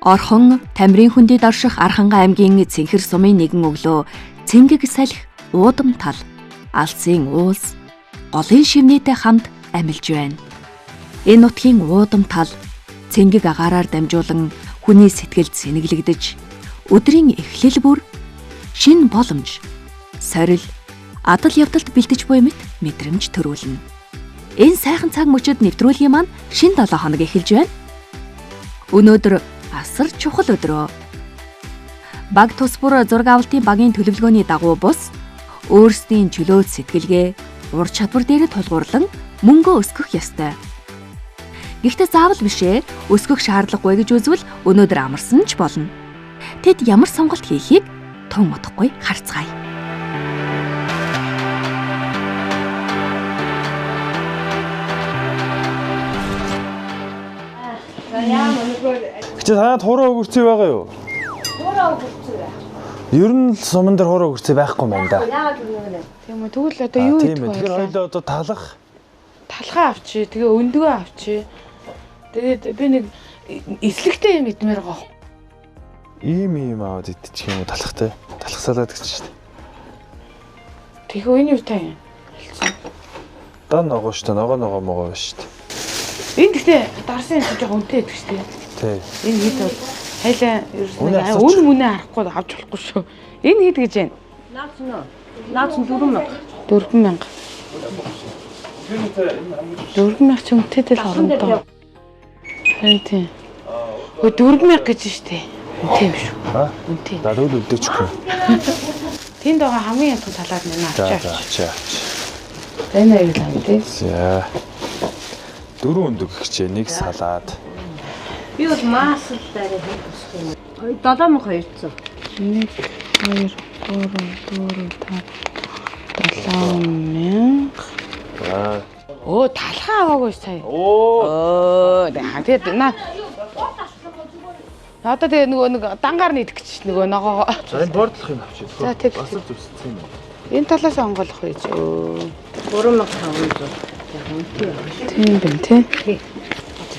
Орхон Тамирын хөндөд орших Архангай аймгийн Цэнхэр сумын нэгэн өглөө цэнгэг салхи уудам тал алсын уулс голын шивнээтэй хамт амилж байна. Энэ нутгийн уудам тал цэнгэг агаараар дамжуулан хүний сэтгэлд сэнэглэгдэж өдрийн эхлэл бүр шинэ боломж сорил адал явдалд бэлдэж буй мэт мэдрэмж төрүүлнэ. Энэ сайхан цаг мөчид нэвтрүүлгийн маань шинэ 7 хоног эхэлж байна. Өнөөдөр асар чухал өдрөө. Баг тус бүр зураг авалтын багийн төлөвлөгөөний дагуу бус өөрсдийн чөлөөт сэтгэлгээ, ур чадвар дээр тулгуурлан мөнгөө өсгөх ёстой. Гэхдээ заавал бишээ өсгөх шаардлагагүй гэж үзвэл өнөөдөр амарсан ч болно. Тэд ямар сонголт хийхийг тун удахгүй харцгаая. Чи танад хуурай өгөрцөө байгаа юу? Хуурай өгөрцөө байх. Ер нь л суман дээр хуурай өгөрцөө байхгүй юм байна да. Яагаад гэвэл Тийм үү. Тэгвэл одоо юу Тийм идэх ээ. вэ? Тэгэхээр хоёулаа одоо талах Талхаа авчи. Тэгээ өндгөө авчи. Тэгээд би нэг эслэгтэй юм идмээр байгаа. ийм ийм аваад идчих юм уу талахтай. Талах салаад гэж шүү дээ. Тэгэхээр энэ юу та юм? Хэлсэн. Дан ногоо шүү дээ. Ногоо ногоо могоо биш шүү дээ. Энэ гэхдээ дарсан юм чи жоохон үнэтэй идэх шүү дээ. Тий. Энэ хэд бол хайлаа Үнэ ерөөсөн асууч. үн мүнэ харахгүй авч болохгүй шүү. Энэ хэд гэж байна? наац нөө. Наац нь 4000. 4000. 4000 ч үнэтэй л орондоо. Харин тийм. Өө 4000 гэж шүү дээ. Үнэтэй юм шүү. Аа? Үнэтэй. За тэгвэл үлдээчихгүй. Тэнд байгаа хамгийн янтхан салаад нэ За авчи. за авчи авчи. Энэ аюул юм тий. За. Дөрөв өндөг гिचээ нэг салаад. Би бол маасл дараа хийх юм. 7200. 1 2 3 4 5 7000. Аа. Өө талхаа аваагүй сая. Оо. Өө тэгээд на Одоо тэгээ нөгөө нэг дангаар нийтэх гэж нөгөө ногоо. За энэ бордлох юм авчи. За, тэг. Бас л зүсцэн юм. Энэ талаас онгойлох байж. Өө. 3500. Яг үнэтэй байгаа шүү. Тийм байна тий. Тий.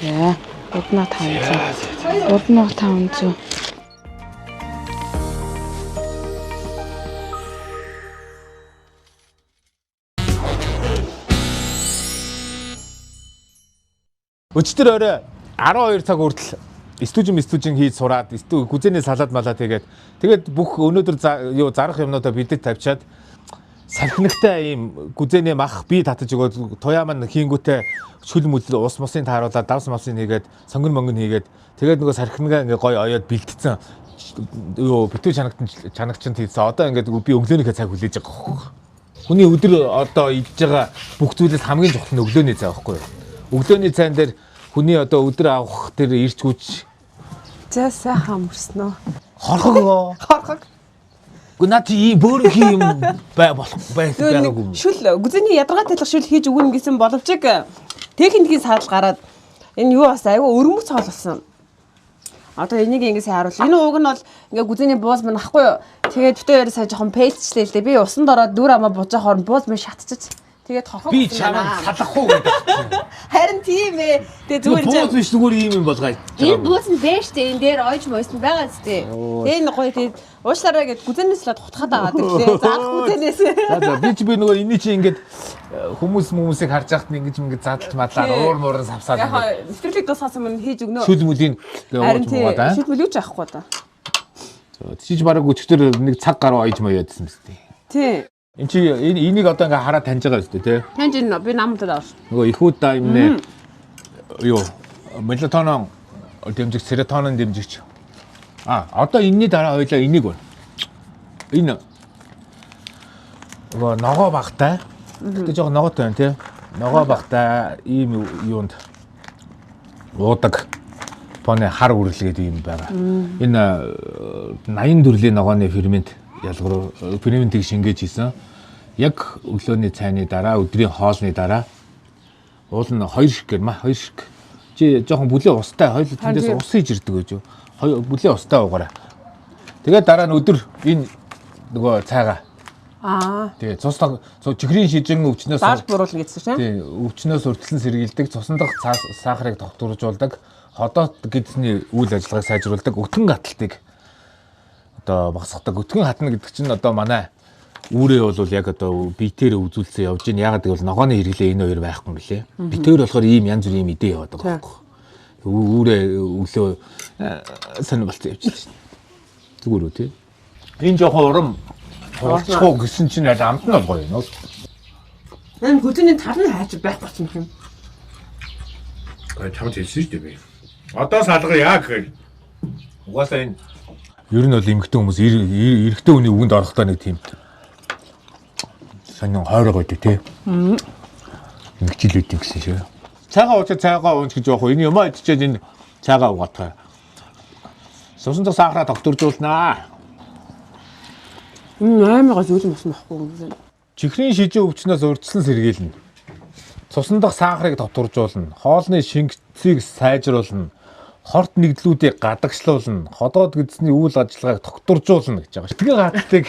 За 3500. 3500. Өчтөр орой 12 цаг хүртэл стүжин стүжин хийж сураад стүү гүзээний салаад малаад тэгээд тэгээд бүх өнөөдөр юу зарах юмнуудаа бидэд тавьчаад салхинагтай ийм гүзээний мах би татаж өгөөд туяа маань хийнгүүтээ шүл мүл ус мусын тааруулаад давс мавсын хийгээд сонгон монгон хийгээд тэгээд нөгөө салхинагаа ингээ гоё оёод бэлтцэн юу битүү чанагтан чанагчанд хийсэн одоо ингээд би өглөөнийхөө цаг хүлээж байгаа хөх. Хүний өдөр одоо идж байгаа бүх зүйлээс хамгийн чухал нь өглөөний цай байхгүй юу? Өглөөний цайн дээр хүний одоо өдөр авах тэр ирч хүч За сайхан өнгөрснөө. хорхог. Хорхог. Гэхдээ наад чи ийм бөөрөнхий юм бай болох бай Нөгөө байгаагүй юм. нэг шүл гүзэний ядаргаа талах шүл хийж өгнө гэсэн боловч техникийн саадал гараад энэ юу бас айгүй өрмөц хоол болсон. Одоо энийг ингэ сайн харуул. Энэ ууг нь бол ингээ гүзэний бууз мань ахгүй юу? Тэгээд битээ хоёр сая жоохон пэйлчлээ л дээ. Би усанд ороод дүр амаа бужаа хорн бууз мань шатчих. Тэгээд хорхог. Би болсон чамайг байна. салах уу гэдэг. Харин тийм ээ. Тэгээ Зүгээр зүгээр бууз биш зүгээр ийм юм болгоо. Энэ бууз нь бэж штэ энэ дээр ойж мойсон байгаа зү. Тэгээ энэ гоё тэгээд уушлаараа гээд гүзэнээс л хутгаад байгаа тэглээ. Заах гүзэнээс. За за би чи би нөгөө энэний чи ингээд хүмүүс хүмүүсийг харж байхад нь ингэж ингэж задлж мадлаад Тий. уур муурын савсаад Яг ингээд нэвтрүүлэг дуусахаас өмнө хийж өгнө. шүл мүлийн Харин ууж тий муугаад аа. шүл мүл юу ч авахгүй да. Чиж бараг өчтөр нэг цаг гаруй ойж моёодсэн мэт. Тий. Энд чи энэ энийг одоо ингээ хараад таньж байгаа үстэй тий. Таньж энэ би намдад авсан. Нөгөө ихүүд даймны юу мелатонин дэмжигч, серотонин дэмжигч. А одоо энэний дараа хоёлаа энийг байна. Энэ нөгөө ногоо багтай. Гэтэ жоохон ногоотой байна тий. Ногоо багтай ийм юунд уудаг поны хар үрэл гэдэг юм байгаа. Энэ 80 төрлийн ногооны фермент ялгуур ферментийг шингээж хийсэн. Яг өглөөний цайны дараа, өдрийн хоолны дараа уул нь 2 шиг гэрмэ 2 шиг. Чи жоохон бүлээ устай хоёул тэндээс ус хийж ирдэг гэж юу? Хоёр бүлээ устай уугаарай. Тэгээд дараа нь өдөр энэ нөгөө цайгаа. Аа. Тэгээ цус чихрийн шижин өвчнөөс Даал буруулна гэсэн чинь. тий өвчнөөс өртөлн сэргийлдэг, цусан дах сахарыг тогтворжуулдаг, Ходоод гэдсний үйл ажиллагааг сайжруулдаг, өтгөн гаталтыг одоо багасгадаг. Өтгөн хатна гэдэг чинь одоо манай үүрээ бол яг одоо биетээр үзүүлсэн явж байна. Яагаад гэвэл ногооны хэрэглээ энэ хоёр байхгүй юм билээ. Битээр болохоор ийм янз бүрийн юм идэ яваад байгаа байхгүй. Үүрээ өглөө сонир болцсон явж байна. Зүгээр үү тий? Энэ жоохон урам хурцгүй гэсэн чинь аль амт нь бол гоё юм. Энэ гүзэний тал нь хайж байхгүй болсон юм. Чамд хэлсэн шүү дээ би. Одоо салгая гэхээр угаасаа энэ ер нь бол эмэгтэй хүмүүс эрэгтэй хүний үгэнд орохдоо нэг тийм сонин хойрог байдаг тий. Ингэжил үүдэн гэсэн шиг. Цайгаа уучаа цайгаа уунч гэж явах уу? Энэ юмаа идчихэд энэ цайгаа угаатгаа. Сусан дах сахараа тогтворжуулнаа. Энэ аймаг зүйл юм болсон байхгүй. Чихрийн шижин өвчнөөс урьдчилан сэргийлнэ. Цусан дах сахарыг тогтворжуулна. Хоолны шингэцийг сайжруулна. Хорт нэгдлүүдийг гадагшлуулна. Ходоод гэдсний үйл ажиллагааг тогтворжуулна гэж байгаа. Сэтгэл гаттыг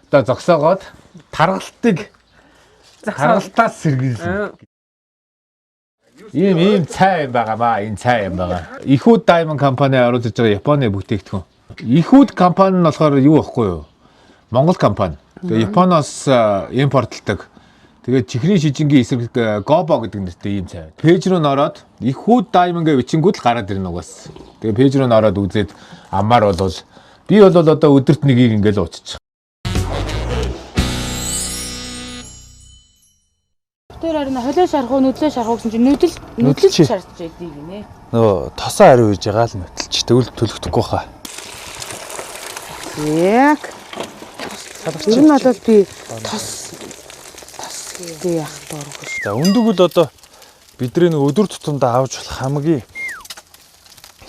одоо зогсоогоод таргалтыг таргалтаас сэргийлнэ. Ийм цай юм байгаамаа. Энэ цай юм байгаа. Ихүүд Diamond компани оруулж байгаа Японы бүтээгдэхүүн. Ихүүд компани нь болохоор юу байхгүй юу? Монгол компани. Тэгээ Японоос импортлдог. Тэгээд чихрийн шижингийн эсрэг Гобо гэдэг нэртэй ийм цай. Пэйж рүү нороод Ихүүд Diamond гэж бичингүүд л гараад ирнэ угаас. Тэгээ пэйж рүү нороод үзээд аммаар болвол би бол одоо өдөрт нэгийг ингээл ууччих. Тэр харин холио шарах уу, нүдлээ шарах уу гэсэн чинь нүдэл шарч байдгийг гинэ. Нөгөө тосоо ариу хийж байгаа л нүтэлч. Тэгвэл төлөгдөхгүй хаа. Яг. Ер нь бол би тос гээ явах дургүй шүү. За өндөг л одоо бидний нэг өдөр тутамдаа авч болох хамгийн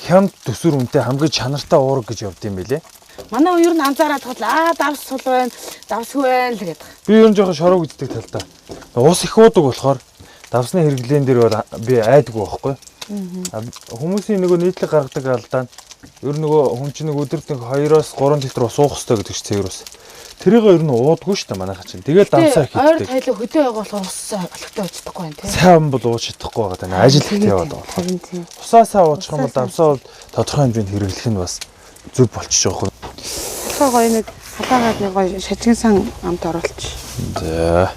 хямд төсвөр үнэтэй хамгийн чанартай уураг гэж явд юм билээ. Манай үе ер нь анзаараад тал давс сул байна, давсгүй байна л гэдэг. Би ер нь жоохон шороо үздэг талдаа. Ус их уудаг болохоор давсны хэрэглээн дээр бол би айдгүй байхгүй. Хүмүүсийн нөгөө нийтлэг гаргадаг алдаа нь ер нь нөгөө хүн чинь нэг өдөрт нэг 2-3 литр ус уух хэрэгтэй гэдэг чинь цэвэр ус. Тэрийг ер нь уудаггүй шүү дээ манайха чинь. Тэгэл давсаа их Ойр иддэг. тайлан хөдөө байгаа болохоор ус олигтой очдохгүй байна тий. Сайн бол ууж чадахгүй байгаа даа. Ажил ихтэй яваад байгаа болохоор. Усаа сайн уучих юм бол давсаа бол тодорхой хэмжээнд хэрэглэх нь бас зөв болчих жоох. Халаа гоё нэг халаагаад нэг гоё шажигсан сан амт оруулчих. За.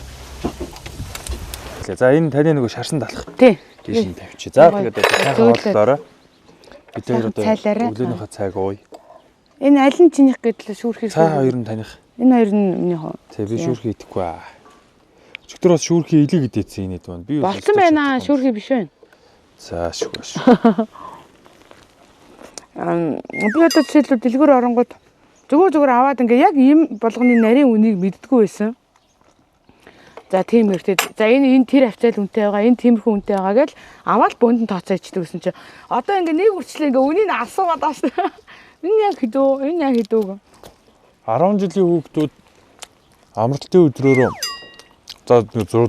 За энэ таны нөгөө шарсан талах. Тий. Тийш нь тавьчих. За тэгээд одоо сайхан хооллоорой. Бид хоёр одоо Цайлаарай. өглөөнийхөө цайг ууя. Энэ аль нь чинийх гэдэл шүүрхийг. Цай хоёр нь таних. Энэ хоёр нь миний хоо. Тий би шүүрхий идэхгүй аа. Өчигдөр бас шүүрхий илий гэдээсэн энэ дүү. Би Болцсон байна шүүрхий биш вэ? За шүүх шүү. Би одоо жишээлбэл дэлгүүр оронгууд зүгээр аваад ингээ яг ийм болгоны нарийн үнийг мэддэггүй байсан. За тийм хэрэгтэй. За энэ тэр хавцаал үнэтэй байгаа, энэ тиймэрхүү үнэтэй байгаа гэж аваад бөөнд нь тооцоо ичдэг гэсэн чинь одоо ингээ нэг үрчлээ ингээ үнийг асуугаад байгаа шүү. Энэ яг хэдөө, энэ яг хэдөө гэх. 10 жилийн хүүхдүүд амралтын өдрөөрөө за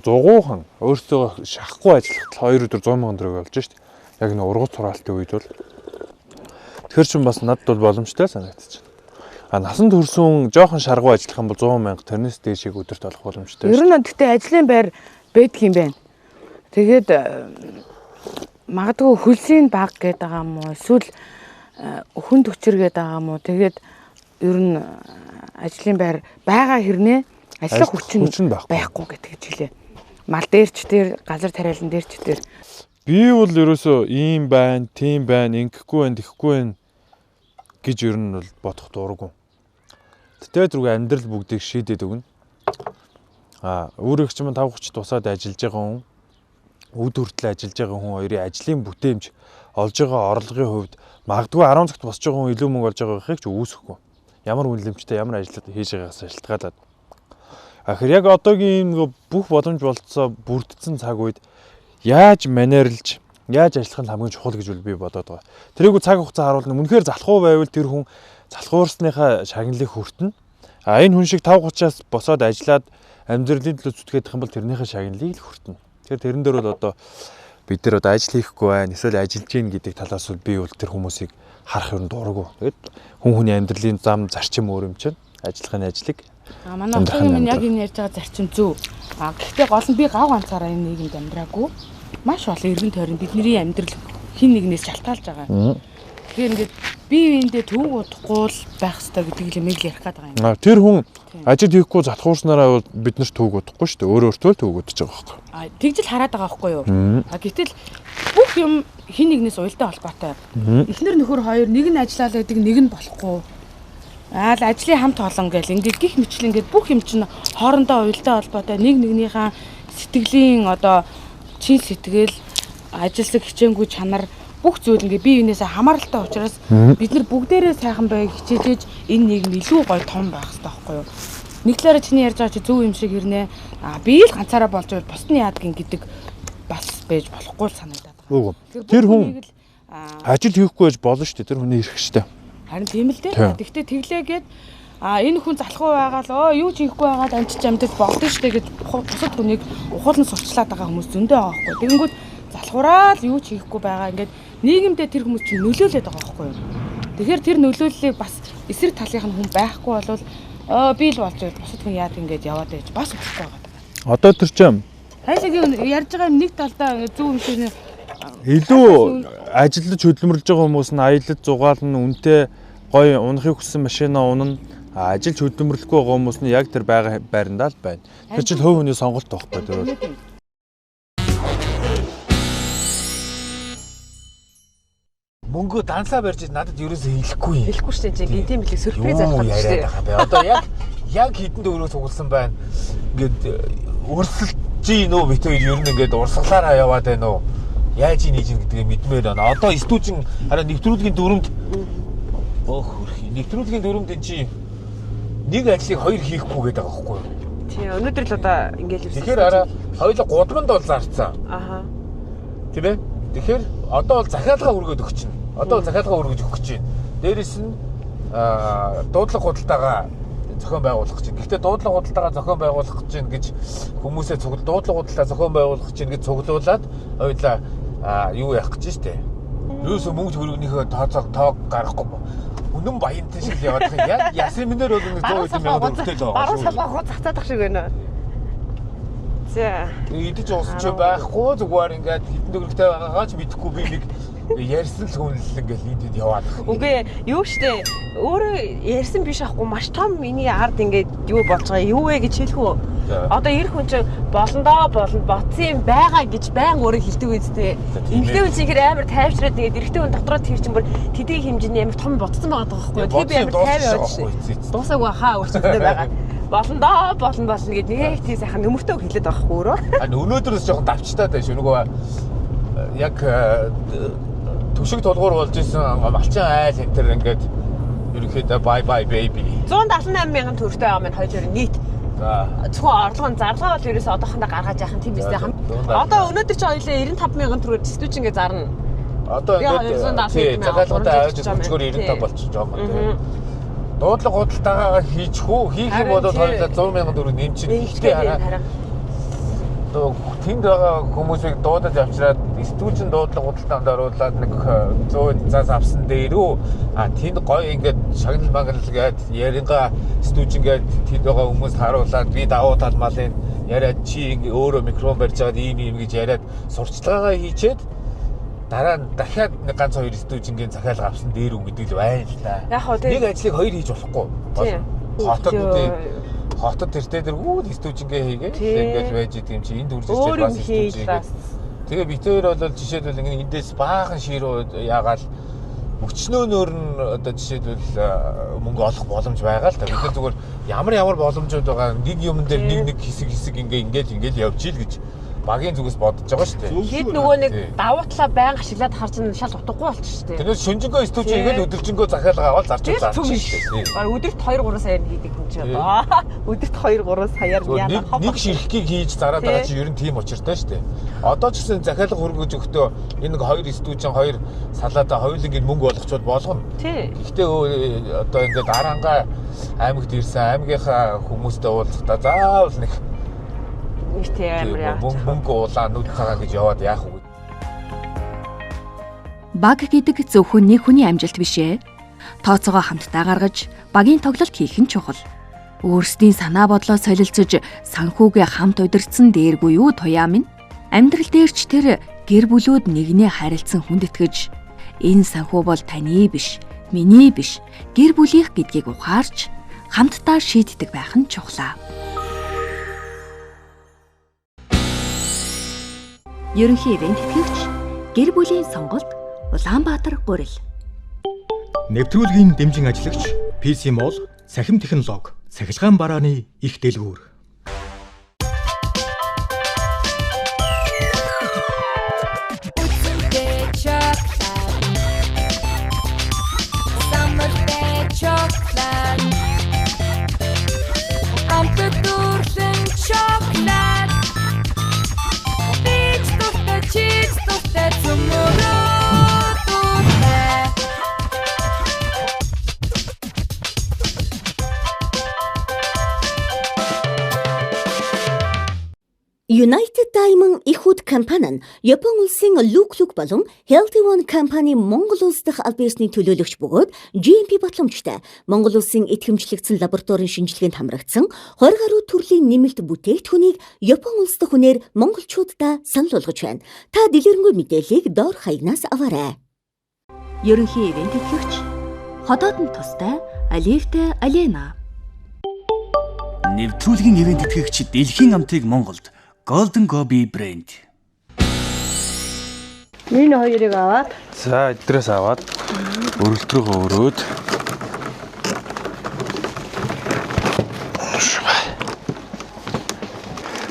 зугуухан өөрсдөө шахахгүй ажиллахад 2 өдөр 100 сая төгрөг олж шít. Яг нэг ургуц хураалтын үед бол тэр чинь бас надад бол боломжтой санагдчих. А насан турш жоохон шаргуу ажиллах юм бол 100 мянга тэрнээс дээшийг өдөрт олох боломжтой. Ер нь гэхдээ ажлын байр байдаг юм байна. Тэгээд магадгүй хөлсийн баг гэдэг байгаа юм уу? Эсвэл хүнд хүчээр гэдэг байгаа юм уу? Тэгээд ер нь ажлын байр байгаа хэрнээ ажиллах хүч нь байхгүй гэдэг хэлээ. Мал дээр ч тэр газар тариалан дээр ч тэр. Би бол ерөөсөө ийм байна, тийм байна, ингэхгүй байна, тэхгүй байна гэж ер нь бол бодох дурггүй. Тэгтээ зүрх амьдрал бүгдийг шийдээд өгнө. А өөрөөх чинь 5:30 тусаад ажиллаж байгаа хүн, үд хүртэл ажиллаж байгаа хүн хоёрын ажлын бүтээмж олж байгаа орлогын хувьд магадгүй 10 цагт босч байгаа хүн илүү мөнгө олж байгаа байхыг ч үүсэхгүй. Ямар үнэлэмжтэй ямар ажил хийж байгаагаас шалтгаалаад. Тэгэхээр яг одоогийн нөгөө бүх боломж болцоо бүрдсэн цаг үед яаж манерлж, яаж ажиллах нь хамгийн чухал гэж би бодоод байгаа. Тэрийг цаг хугацаа харуулна. Үнэхээр залхуу байвал тэр хүн залхуурсныхаа шагналыг хүртэнэ. А энэ хүн шиг 5:30-аас босоод ажиллаад амьдралын төлөө зүтгээд юм бол тэрнийхээ шагналыг л хүртэнэ. Тэгэхээр тэрэн дээр бол одоо бид нар одоо ажил хийхгүй байна, эсвэл ажиллаж гин гэдэг талаас бол би бол тэр хүмүүсийг харах юм дурггүй. Тэгээд хүн хүний амьдралын зам зарчим өөр юм чинь ажиллахын ажлыг. А манай охин минь яг энэ ярьж байгаа зарчим зөв. А гэхдээ гол нь би гав ганцаараа энэ нийгэмд амьдраагүй. Маш олон эргэн тойрон бидний амьдрал Хин нэгнээс шалтгаалж байгаа. Тэгэхээр ингээд бие биендээ төвөг удахгүй л байх хэрэгтэй гэдэг юм л ярих гээд байгаа юм. Тэр хүн ажил хийхгүй залхуурснараа бол бид нар төвөг удахгүй шүү дээ. Өөрөө өөртөө л төвөг удаж байгаа байхгүй. А тэгж л хараад байгаа байхгүй юу? А гэтэл бүх юм хин нэгнээс уялдаа холбоотой. Эхнэр нөхөр хоёр нэг нь ажиллаад байдаг, нэг нь болохгүй. Аа л ажлын хамт олон гэл ингээд гих мэтлэн ингээд бүх юм чинь хоорондоо уялдаа холбоотой, нэг нэгнийхээ сэтгэлийн одоо чин сэтгэл, ажилсаг хичээнгүй чанар бүх зүйл ингээд бие биенээсээ хамааралтай учраас бид нар бүгдээрээ сайхан байг хичээжээж энэ нийгэм илүү гоё том байх хэрэгтэй байхгүй юу? Нэг талаараа чиний ярьж байгаа чи зөв юм шиг хэрнээ. А би л ганцаараа болж байвал бусд нь яадаг гэдэг бас байж болохгүй л санагдаад байгаа. Үгүй. Тэгэхээр Тэр бүх хүн хүнийг л, ажил хийхгүй байж болно шүү дээ. Тэр хүний эрх шүү дээ. Харин тийм л дээ. Тийм. Тэгтээ тэглээгээд энэ хүн залхуу байгаа л юу ч хийхгүй байгаад амжиж амдаж болдсон шүү дээ гэж бусад хүнийг ухуулан сурчлаад байгаа хүмүүс зөндөө байгаа байхгүй. Тэгэнгүүт залхуураа л юу ч хийхгүй байгаа ингээд нийгэмдээ тэр хүмүүс чинь нөлөөлөд байгаа байхгүй юу. Тэгэхээр тэр нөлөөллийг бас эсрэг талынх нь хүн байхгүй болвол би л болж байвал бусад хүн яад ингээд яваад байж бас болохгүй байгаа. Одоо тэр чинь Хайлаг ярьж байгаа юм нэг талдаа ингээд зөв юм шиг нэ илүү ажиллаж хөдөлмөрлөж байгаа хүмүүс нь аялал зугаална, үнэтэй гоё унахыг хүссэн машина унана. Ажиллаж хөдөлмөрлөхгүй байгаа хүмүүс нь яг тэр байгаа байрандаа л байна. Тэр чинь хувь хүний сонголт байхгүй тэр бол. Мөнгө дансаа барьж надад ерөөсөө хэлэхгүй юм. Хэлэхгүй шүү дээ. Гинтийн бэлэг сюрприз Юу авах гэж шүү яриад дээ. байгаа юм бэ? Одоо яг хэдэн төгрөг цугласан байна. Ингээд өрсөлдөж гин үү бит хоёр ер нь ингээд урсгалаараа яваад байна уу? Яаж ийн хийж ийн гэдгийг мэдмээр байна. Одоо стүүжин хараа нэвтрүүлгийн дүрмд өөх хөрхи. Нэвтрүүлгийн дүрмд эн чинь нэг ажлыг хоёр хийхгүй гэдэг байгаа байхгүй юу? Тийм өнөөдөр л одоо ингээд л Тэгэхээр хараа хоёулаа гудамд бол зарцсан. Аха. Тийм ээ? Тэгэхээр одоо бол захиалгаа өргөд өгч чинь. Одоо бол захиалгаа өргөж өгөх гэж байна. Дээрэс нь дуудлага худалдаагаа зохион байгуулах гэж байна. Гэхдээ дуудлага худалдаагаа зохион байгуулах гэж байна гэж хүмүүсээ цугл дуудлага худалдаа зохион байгуулах гэж байна гэж цуглуулад хоёулаа юу яах гэж штэ. Юусе мөнгө төгрөгнийхөө тооцоог тоог гаргахгүй үнэн баянтай шиг л яваад байгаа юм. Яг ясын минээр бол нэг 100 хэдэн мянган төгрөгтэй л байгаа Баруун шүү. салгаа хуцацаадах шиг байна. За. Идэж уусан ч байхгүй зүгээр ингээд хэдэн төгрөгтэй байгаагаа ч мэдэхгүй би нэг ярьсан л хүн л ингээд энд энд яваад. Үгүй юу штэ өөрөө ярьсан биш аахгүй маш том миний ард ингээд юу болж байгаа юу вэ гэж хэлэх үү. За. Одоо эр хүн чинь болондоо болно ботсон юм байгаа гэж байн өөрөө хэлдэг үстэй. За, тийм ээ. Эмэгтэй хүн чинь ихэр амар тайвшраад ингээд эрэгтэй хүн дотроо тэр чинь бүр тэдний хэмжээний амар том ботсон байгаа байхгүй юу. Тэгэхээр би амар Бодсон тайван дууссан явж байхгүй эцээ. Дуусаагүй хаа өөрчлөлттэй байгаа. Болондоо болно болно гэд нэг тийм сайхан нөмөртөө хэлээд байгаа байхгүй өөрөө. Харин өнөөдрөөс жоохон давчтаад байж нөгөө яг түшиг тулгуур болж исэн малчин айл энэ төр ингээд ерөнхийдөө bye bye baby. 178 мянган төгрөгтэй байгаа маань хоёр нийт. За Зөвхөн орлого нь зарлага бол ерөөсөө одоохондоо гаргаж яхан тийм биз дээ. За, Одоо өнөөдөр чи хоёлаа 95 мянган төгрөгөөр стүүч ингээ зарна. одоо Тэгээ ингээд 270 тий мянган захиалгуудаа авч 370 өчгөр 95 болчих жоох юм тий. Мгм. Дуудлага худалдаагаа хийчих үү? Хийх юм Харин бол тий. хоёулаа 100 мянган төгрөг нэмчин. Гэхдээ хараа хараа. Тэнд байгаа хүмүүсийг дуудаж авчираад стүүжин дуудлага худалдаанд оруулаад нэг 100 заас авсан дээрүү тэнд гоё ингээд шагнал маганал гээд яринга стүүжин гээд тэнд байгаа хүмүүст харуулад би давуу тал малын яриад чи ингээ өөрөө микрофон барьж аваад ийм ийм гэж яриад сурчлагаагаа хийчээд дараа нь дахиад нэг ганц хоёр стүүжингийн захиалга авсан дээрүү гэдэг л байна л да. Яг хоо тий. Нэг ажлыг хоёр хийж болохгүй. Тийм. Хотод үгүй хотод тэртээ дэргүү стүүжингээ хийгээ Тий. ингээл байж идэм юм чи энд үржиж Өөр юм бас хийл стүүжингээ. бас. Тэгээ бид хоёр бол жишээлбэл ингэ эндээс баахан ширүү яагаал өчнөөнөөр нь одоо жишээлбэл мөнгө олох боломж байгаа л та. Бид нар зүгээр ямар ямар боломжууд байгаа нэг юм дээр нэг нэг хэсэг хэсэг ингээ ингээл ингээл явж ил гэж багийн зүгээс бодож байгаа шүү дээ. Хэд нөгөө нэг Тий. давуу талаа байнга ашиглаад харж нь шал утгагүй болчих шүү дээ. Тэрнээс шүнжэнгөө стүүжин Тий. игээл өдөржингөө захиалга аваад зарч Тэр зарч түм шүү дээ. Тий. Баг өдөрт 2 3 саяар хийдэг хүн чинь Тий. одоо. Өдөрт 2 3 саяар Зүгээр яана нэг нэг ширхгийг хийж зараад байгаа Тий. чи ер нь тийм учиртай шүү дээ. Одоо ч гэсэн захиалга хөргөж өгтөө энэ нэг хоёр стүүжин хоёр салаатаа хоёулангийн мөнгө олгочвол болгоно. Тий. Гэхдээ одоо ингээд арангаа аймагт ирсэн аймгийнхаа хүмүүстэй уулзахдаа заавал нэг Нэг тий амар яа. мөнгө мөнгө уулаа нүд цагаан гэж яваад яах вэ? Баг гэдэг зөвхөн нэг хүний амжилт биш ээ. Тооцоогоо хамтдаа гаргаж, багийн тоглолт хийх нь чухал. Өөрсдийн санаа бодлоо солилцож, санхүүгээ хамт удирдсан дээргүй юу туяа минь? Амьдрал дээр ч тэр Гэр бүлүүд нэгнээ харилцан хүндэтгэж энэ санхүү бол таны биш, миний биш, гэр бүлийнх гэдгийг ухаарч хамтдаа шийддэг байх нь чухлаа. Ерөнхий ивээн тэтгэгч гэр бүлийн сонголт Улаанбаатар гурил. Нэвтрүүлгийн дэмжин ажиллагч PC Mall цахим технологи цахилгаан барааны их дэлгүүр. United Diamond их худ компани нь Япон улсын Luke болон Healthy One компани Монгол улс дахь аль биесний төлөөлөгч бөгөөд GMP батламжтай Монгол улсын итгэмжлэгдсэн лабораторийн шинжилгээнд хамрагдсан 20 гаруй төрлийн нэмэлт бүтээгдэхүүнийг Япон улс дахь үнээр монголчуудаа санал болгож байна. Та дэлгэрэнгүй мэдээллийг доор хаягнаас аваарай. Ерөнхий ивээн тэтгэгч ходоод нь тустай Оливтай Алена. Нэвтрүүлгийн ивээн тэтгэгч дэлхийн амтыг Монголд Golden Gobi брэнд. Энэ хоёрыг аваад. За, эдрээс аваад өрөлдрөөгөө өрөөд.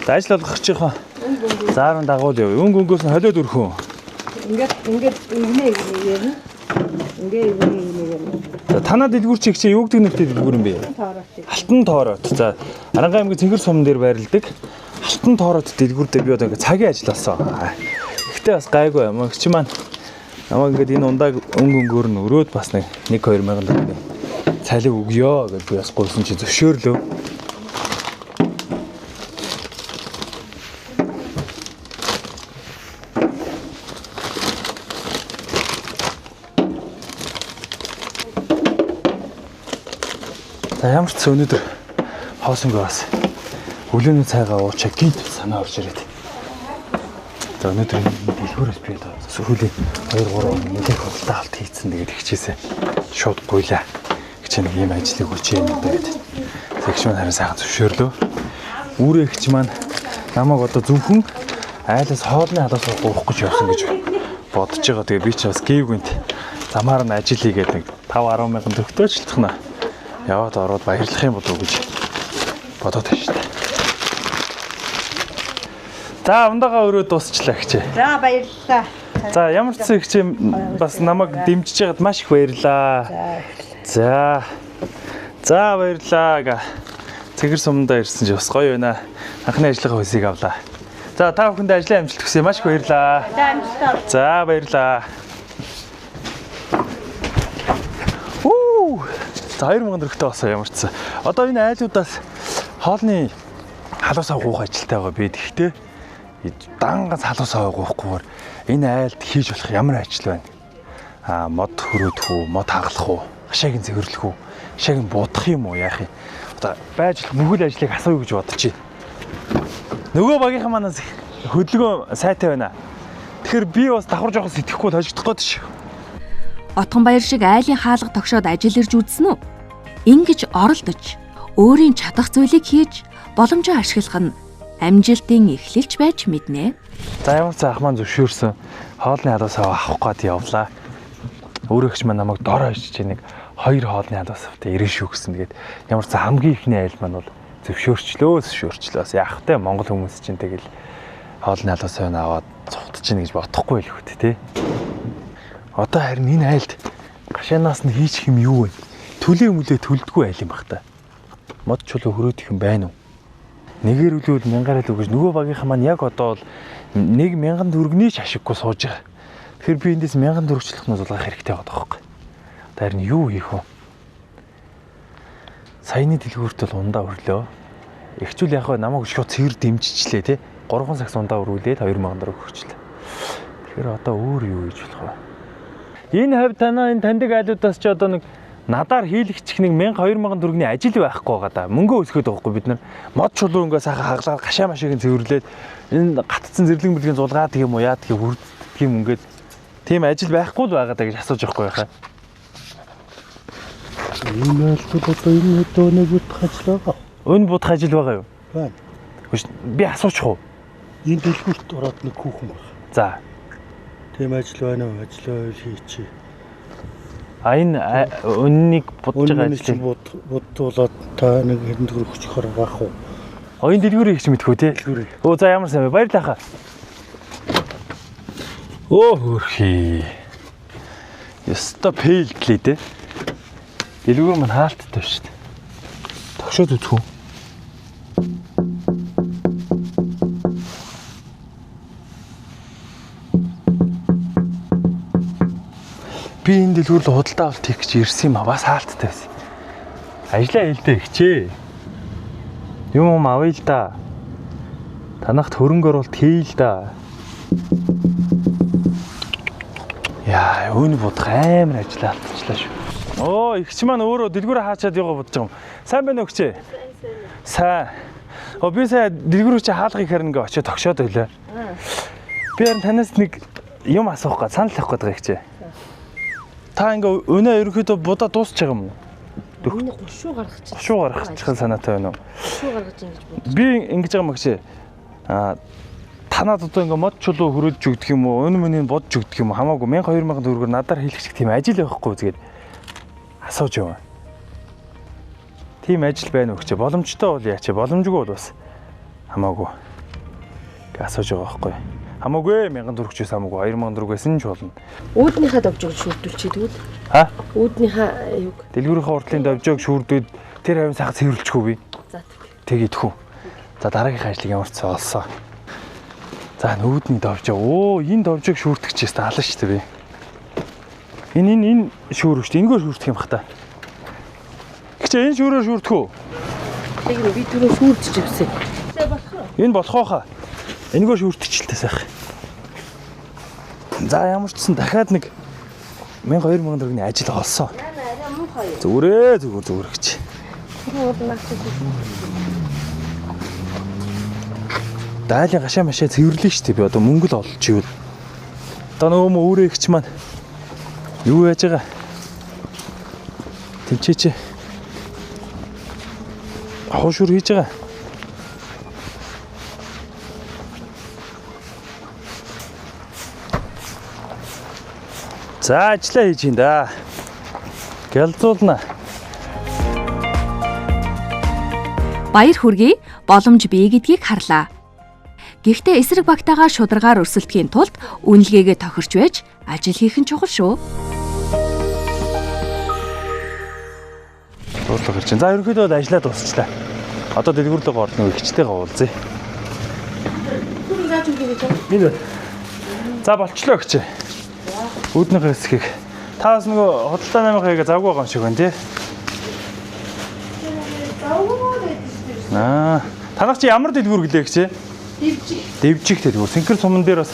За, ажил олгогчийнхоо заарын дагуу л яв. Өнгө өнгөөс нь холиод өрхөн. Ингээд ингээд игнэ игнэ ярина. Ингээ игнэ игнэ ярина. За, танаа дэлгүүр чи их чи юу гэдэг нэртэй дэлгүүр юм бэ? Алтан тоорот. За, Аранхуй аймгийн Цэнхэр сум дээр байрладаг. Алтан тоорот дэлгүүр дээр би одоо ингээ цагийн ажил болсон. Гэхдээ бас гайгүй юм. Чи маань намайг ингээд энэ ундааг өнгө өнгөөр нь өрөөд бас нэг 1-2 мянган төгрөгийн цалин өгье гэж би бас гуйсан чи зөвшөөрлөө. За, ямар ч өнөөдөр хоосонгүй бас өглөөний цайгаа уучаа гинт санаа орж ирээд. За, өнөөдөр энэ дэлгүүрээс би одоо сүүлийн 2 3 нэлээх худалдаа авалт хийцэн. Тэгээд хичээсээ шууд гуйлаа. Гэж нэг ийм ажлыг өгч юм даа гэдэг. Тэгш маань харин сайхан зөвшөөрлөө. Үүрээ ихч маань намайг одоо зөвхөн айлаас хоолны халуус уух гэж явсан гэж бодож байгаа. Тэгээ би ч бас гівгүнт замаар нь ажил хийгээд нэг 5 10 мянган төгрөгтэй ч л тахна. Яваад ороод баярлах юм болов уу гэж бодоод байна шүү дээ. За, ундагаа өрөө дуусчлаа хичээ. За, баярлалаа. За, ямар ч зүйл хичээ бас намайг дэмжиж байгаад маш их баярлалаа. За. За, баярлалаа. Цэгэр сумдаа ирсэн чи бас гоё байна. Анхны ажлынхаа хөлсийг авлаа. За, та бүхэндээ ажлын амжилт хүсье. Маш их баярлалаа. За, амжилт. За, баярлалаа. За, 2000 төгрөгтэй болсон ямар ч сан. Одоо энэ айлуудаас хоолны халуус авах ажилтай байгаа би. Тэгэхдээ дан ганц халуус авах гуйхгүйгээр энэ айлд хийж болох ямар ажил байна? Аа, мод хөрөөдөх үү, мод хагалах уу, хашааг нь цэвэрлэх үү, хашааг нь будах юм уу, яах юм? Одоо байж болох нүгэл ажлыг асууя гэж бодож байна. Нөгөө багийнхан манаас хөдөлгөөн сайтай байна. Тэгэхээр би бас давхар жоохон сэтгэхгүй хожигдох гээд ш. Отгонбаяр шиг айлын хаалга тогшоод ажил ирж үзсэн үү? Ингэж оролдож, өөрийн чадах зүйлийг хийж, боломжоо ашиглах нь амжилтын эхлэлч байж мэднэ. За, ямар ч ах маань зөвшөөрсөн. Хоолны халуус авах гээд явлаа. Өөрөөгч маань намайг дор хаяж чи нэг 2 хоолны халуус автай ирэн шүү гэсэн. Тэгээд ямар ч хамгийн ихний айл маань бол зөвшөөрчлөө. Бас яах вэ? Монгол хүмүүс чинь тэгэл хоолны халуус аваад цухтаж чинь гэж бодохгүй л хөт тий. Одоо харин энэ айлд гашаанаас нь хийчих юм юу вэ? Төлөө мүлээ төлдгөө айл юм бах та. Мод чулуу хөрөөдөх юм байна уу? Нэгээр үлэвэл мянгаар л өгөж нөгөө багийнхан маань яг одоо бол 1000 төгрөгний ч ашиггүй сууж байгаа. Тэгэхээр би эндээс 1000 төгрөгчлөх нь зулгаах хэрэгтэй байгаа байхгүй. Харин юу хийх вэ? Саяны дэлгүүрт бол ундаа өрлөө. Эхчүүл яг намайг шууд цэвэр дэмжичлээ тий. 3 сагс ундаа өрүүлээд 2000 төгрөг өгчлээ. Тэгэхээр одоо өөр юу хийж болох вэ? Энэ хавь танаа энэ таньдаг айлуудаас чи одоо нэг надаар хийлэгчих нэг 1000 2000 төгрөгийн ажил байхгүй байгаа да. Мөнгө өсгöd байгаа хгүй бид нар. Мод чулуу ингээ сайхан хаглаад гашаа машиг нь цэвэрлээд энэ гатцсан зэрлэг мэлгийн зулгаад гэх юм уу яа гэх юм юм ингээд тийм ажил байхгүй л байгаа даа гэж асууж байхгүй яхаа. Энэ айлтгал одоо энэ хэд нэг будах ажил байгаа. Өн будах ажил байгаа юу? Байна. Би асуучих уу? Энэ дэлгүүрт ороод нэг хүүхэн байна. За. Тийм ажил байна уу? Ажил байвал хийчихье. А энэ өннийг будж байгаа ажил будуулаад та нэг хэдэн төгрөг өчгөхөр байх уу? О энэ дэлгүүрийг ч мэдхүү те. Өө за ямар сайн бэ? Баярлалаа хаа. Өө хөрхий. Яста фейлдлээ те. Дэлгүүр маань хаалттай шүү дээ. Тогшоод үзэх үү? Би энэ дэлгүүр рүү худалдаа авалт хийх гэж ирсэн юм а. Бас хаалттай байсан. Ажлаа хэлдэ ихчээ. Юм авъя л да. Танахт хөрөнгө оруулалт хий л да. Яа, өөний будах амар ажлаа алдчихлаа шүү. Оо, ихч маань өөрөө дэлгүүрээ хаачаад яваа бодож байгаа юм. Сайн байна уу ихчээ? Сайн. Оо, би сая дэлгүүрээ чи хаалгыг харин ингээ очиод тогшоод байлаа. Би харин танаас нэг юм асуух гэж санал тавих гээд байгаа ихчээ. Та ингээ өнөө ерөнхийдөө будаа дуусч байгаа юм уу? Миний гушуу гаргачих. Гушуу гаргачих санаатай байна уу? Гушуу гаргаж ингэж бодож. Би ингэж байгаа юм багш. Аа танад одоо ингээ мод чулуу хөрөөж өгдөг юм уу? Өн мөнийг бодж өгдөг юм уу? Хамаагүй 1000 2000 төгрөгөөр надаар хэлэх шиг тийм ажил байхгүй үзгээд асууж яваа. Тийм ажил байна уу гэж. Боломжтой бол яач, боломжгүй бол бас хамаагүй. Гэ асууж байгаа байхгүй. Хамаагүй 1000 төгрөг ч байсан хамаагүй 2000 төгрөг байсан ч болно. Үүднийхээ довжоог шүүрдүүлчихээ тэгвэл. Ха? Үүднийхээ юг. Дэлгүүрийнхээ урдлын довжоог шүүрдээд тэр хавийн сайхан цэвэрлэчихүү би. За тэг. Тэг идэх үү. За дараагийнхаа ажлыг ямар ч сан олсоо. За нүүдний довжоо. Оо энэ довжоог шүүрдэх чээс таалаа шүү дээ би. Энэ энэ энэ шүүр шүү дээ. Энэгээр шүүрдэх юм бах та. Гэвч энэ шүүрээр шүүрдэх үү? Тэг би түрүү шүүрдэж явсан. Энэ болох уу хаа? Энэгээр шүүрдчихэлтэй сайхан. За ямар ч сан дахиад нэг 1000 2000 төгрөгийн ажил олсон. Зүгээрээ зүгээр зүгээр гэж. Дайлын гашаа машаа цэвэрлэн шүү дээ би одоо мөнгө л олж ивэл. Одоо нөгөө мө өөрөө ихч маань юу яаж байгаа? Тэнчээч. Хошур хийж байгаа. За ажиллаа хийж ин да. Гялзуулна. Баяр хүргэе, боломж бий гэдгийг харлаа. Гэхдээ эсрэг багтаагаа шударгаар өрсөлдөхийн тулд үнэлгээгээ тохирч байж ажил хийх нь чухал шүү. Дуудлага гарч байна. За ерөнхийдөө бол ажиллаа дуусчлаа. Одоо дэлгүүр рүү орох нэг ихчтэйгээ уулзъя. Энэ. За болчлоо ихчээ. Үүднийхээ хэсгийг та бас нөгөө худалдаа 8-ын хийгээ завгүй байгаа юм шиг байна тий. Завгүй байдаг шүү дээ. Аа, танах чи ямар дэлгүүр гэлээ ихчээ? Дэвжих. Дэвжих дэлгүүр. Сэнхэр суман дээр бас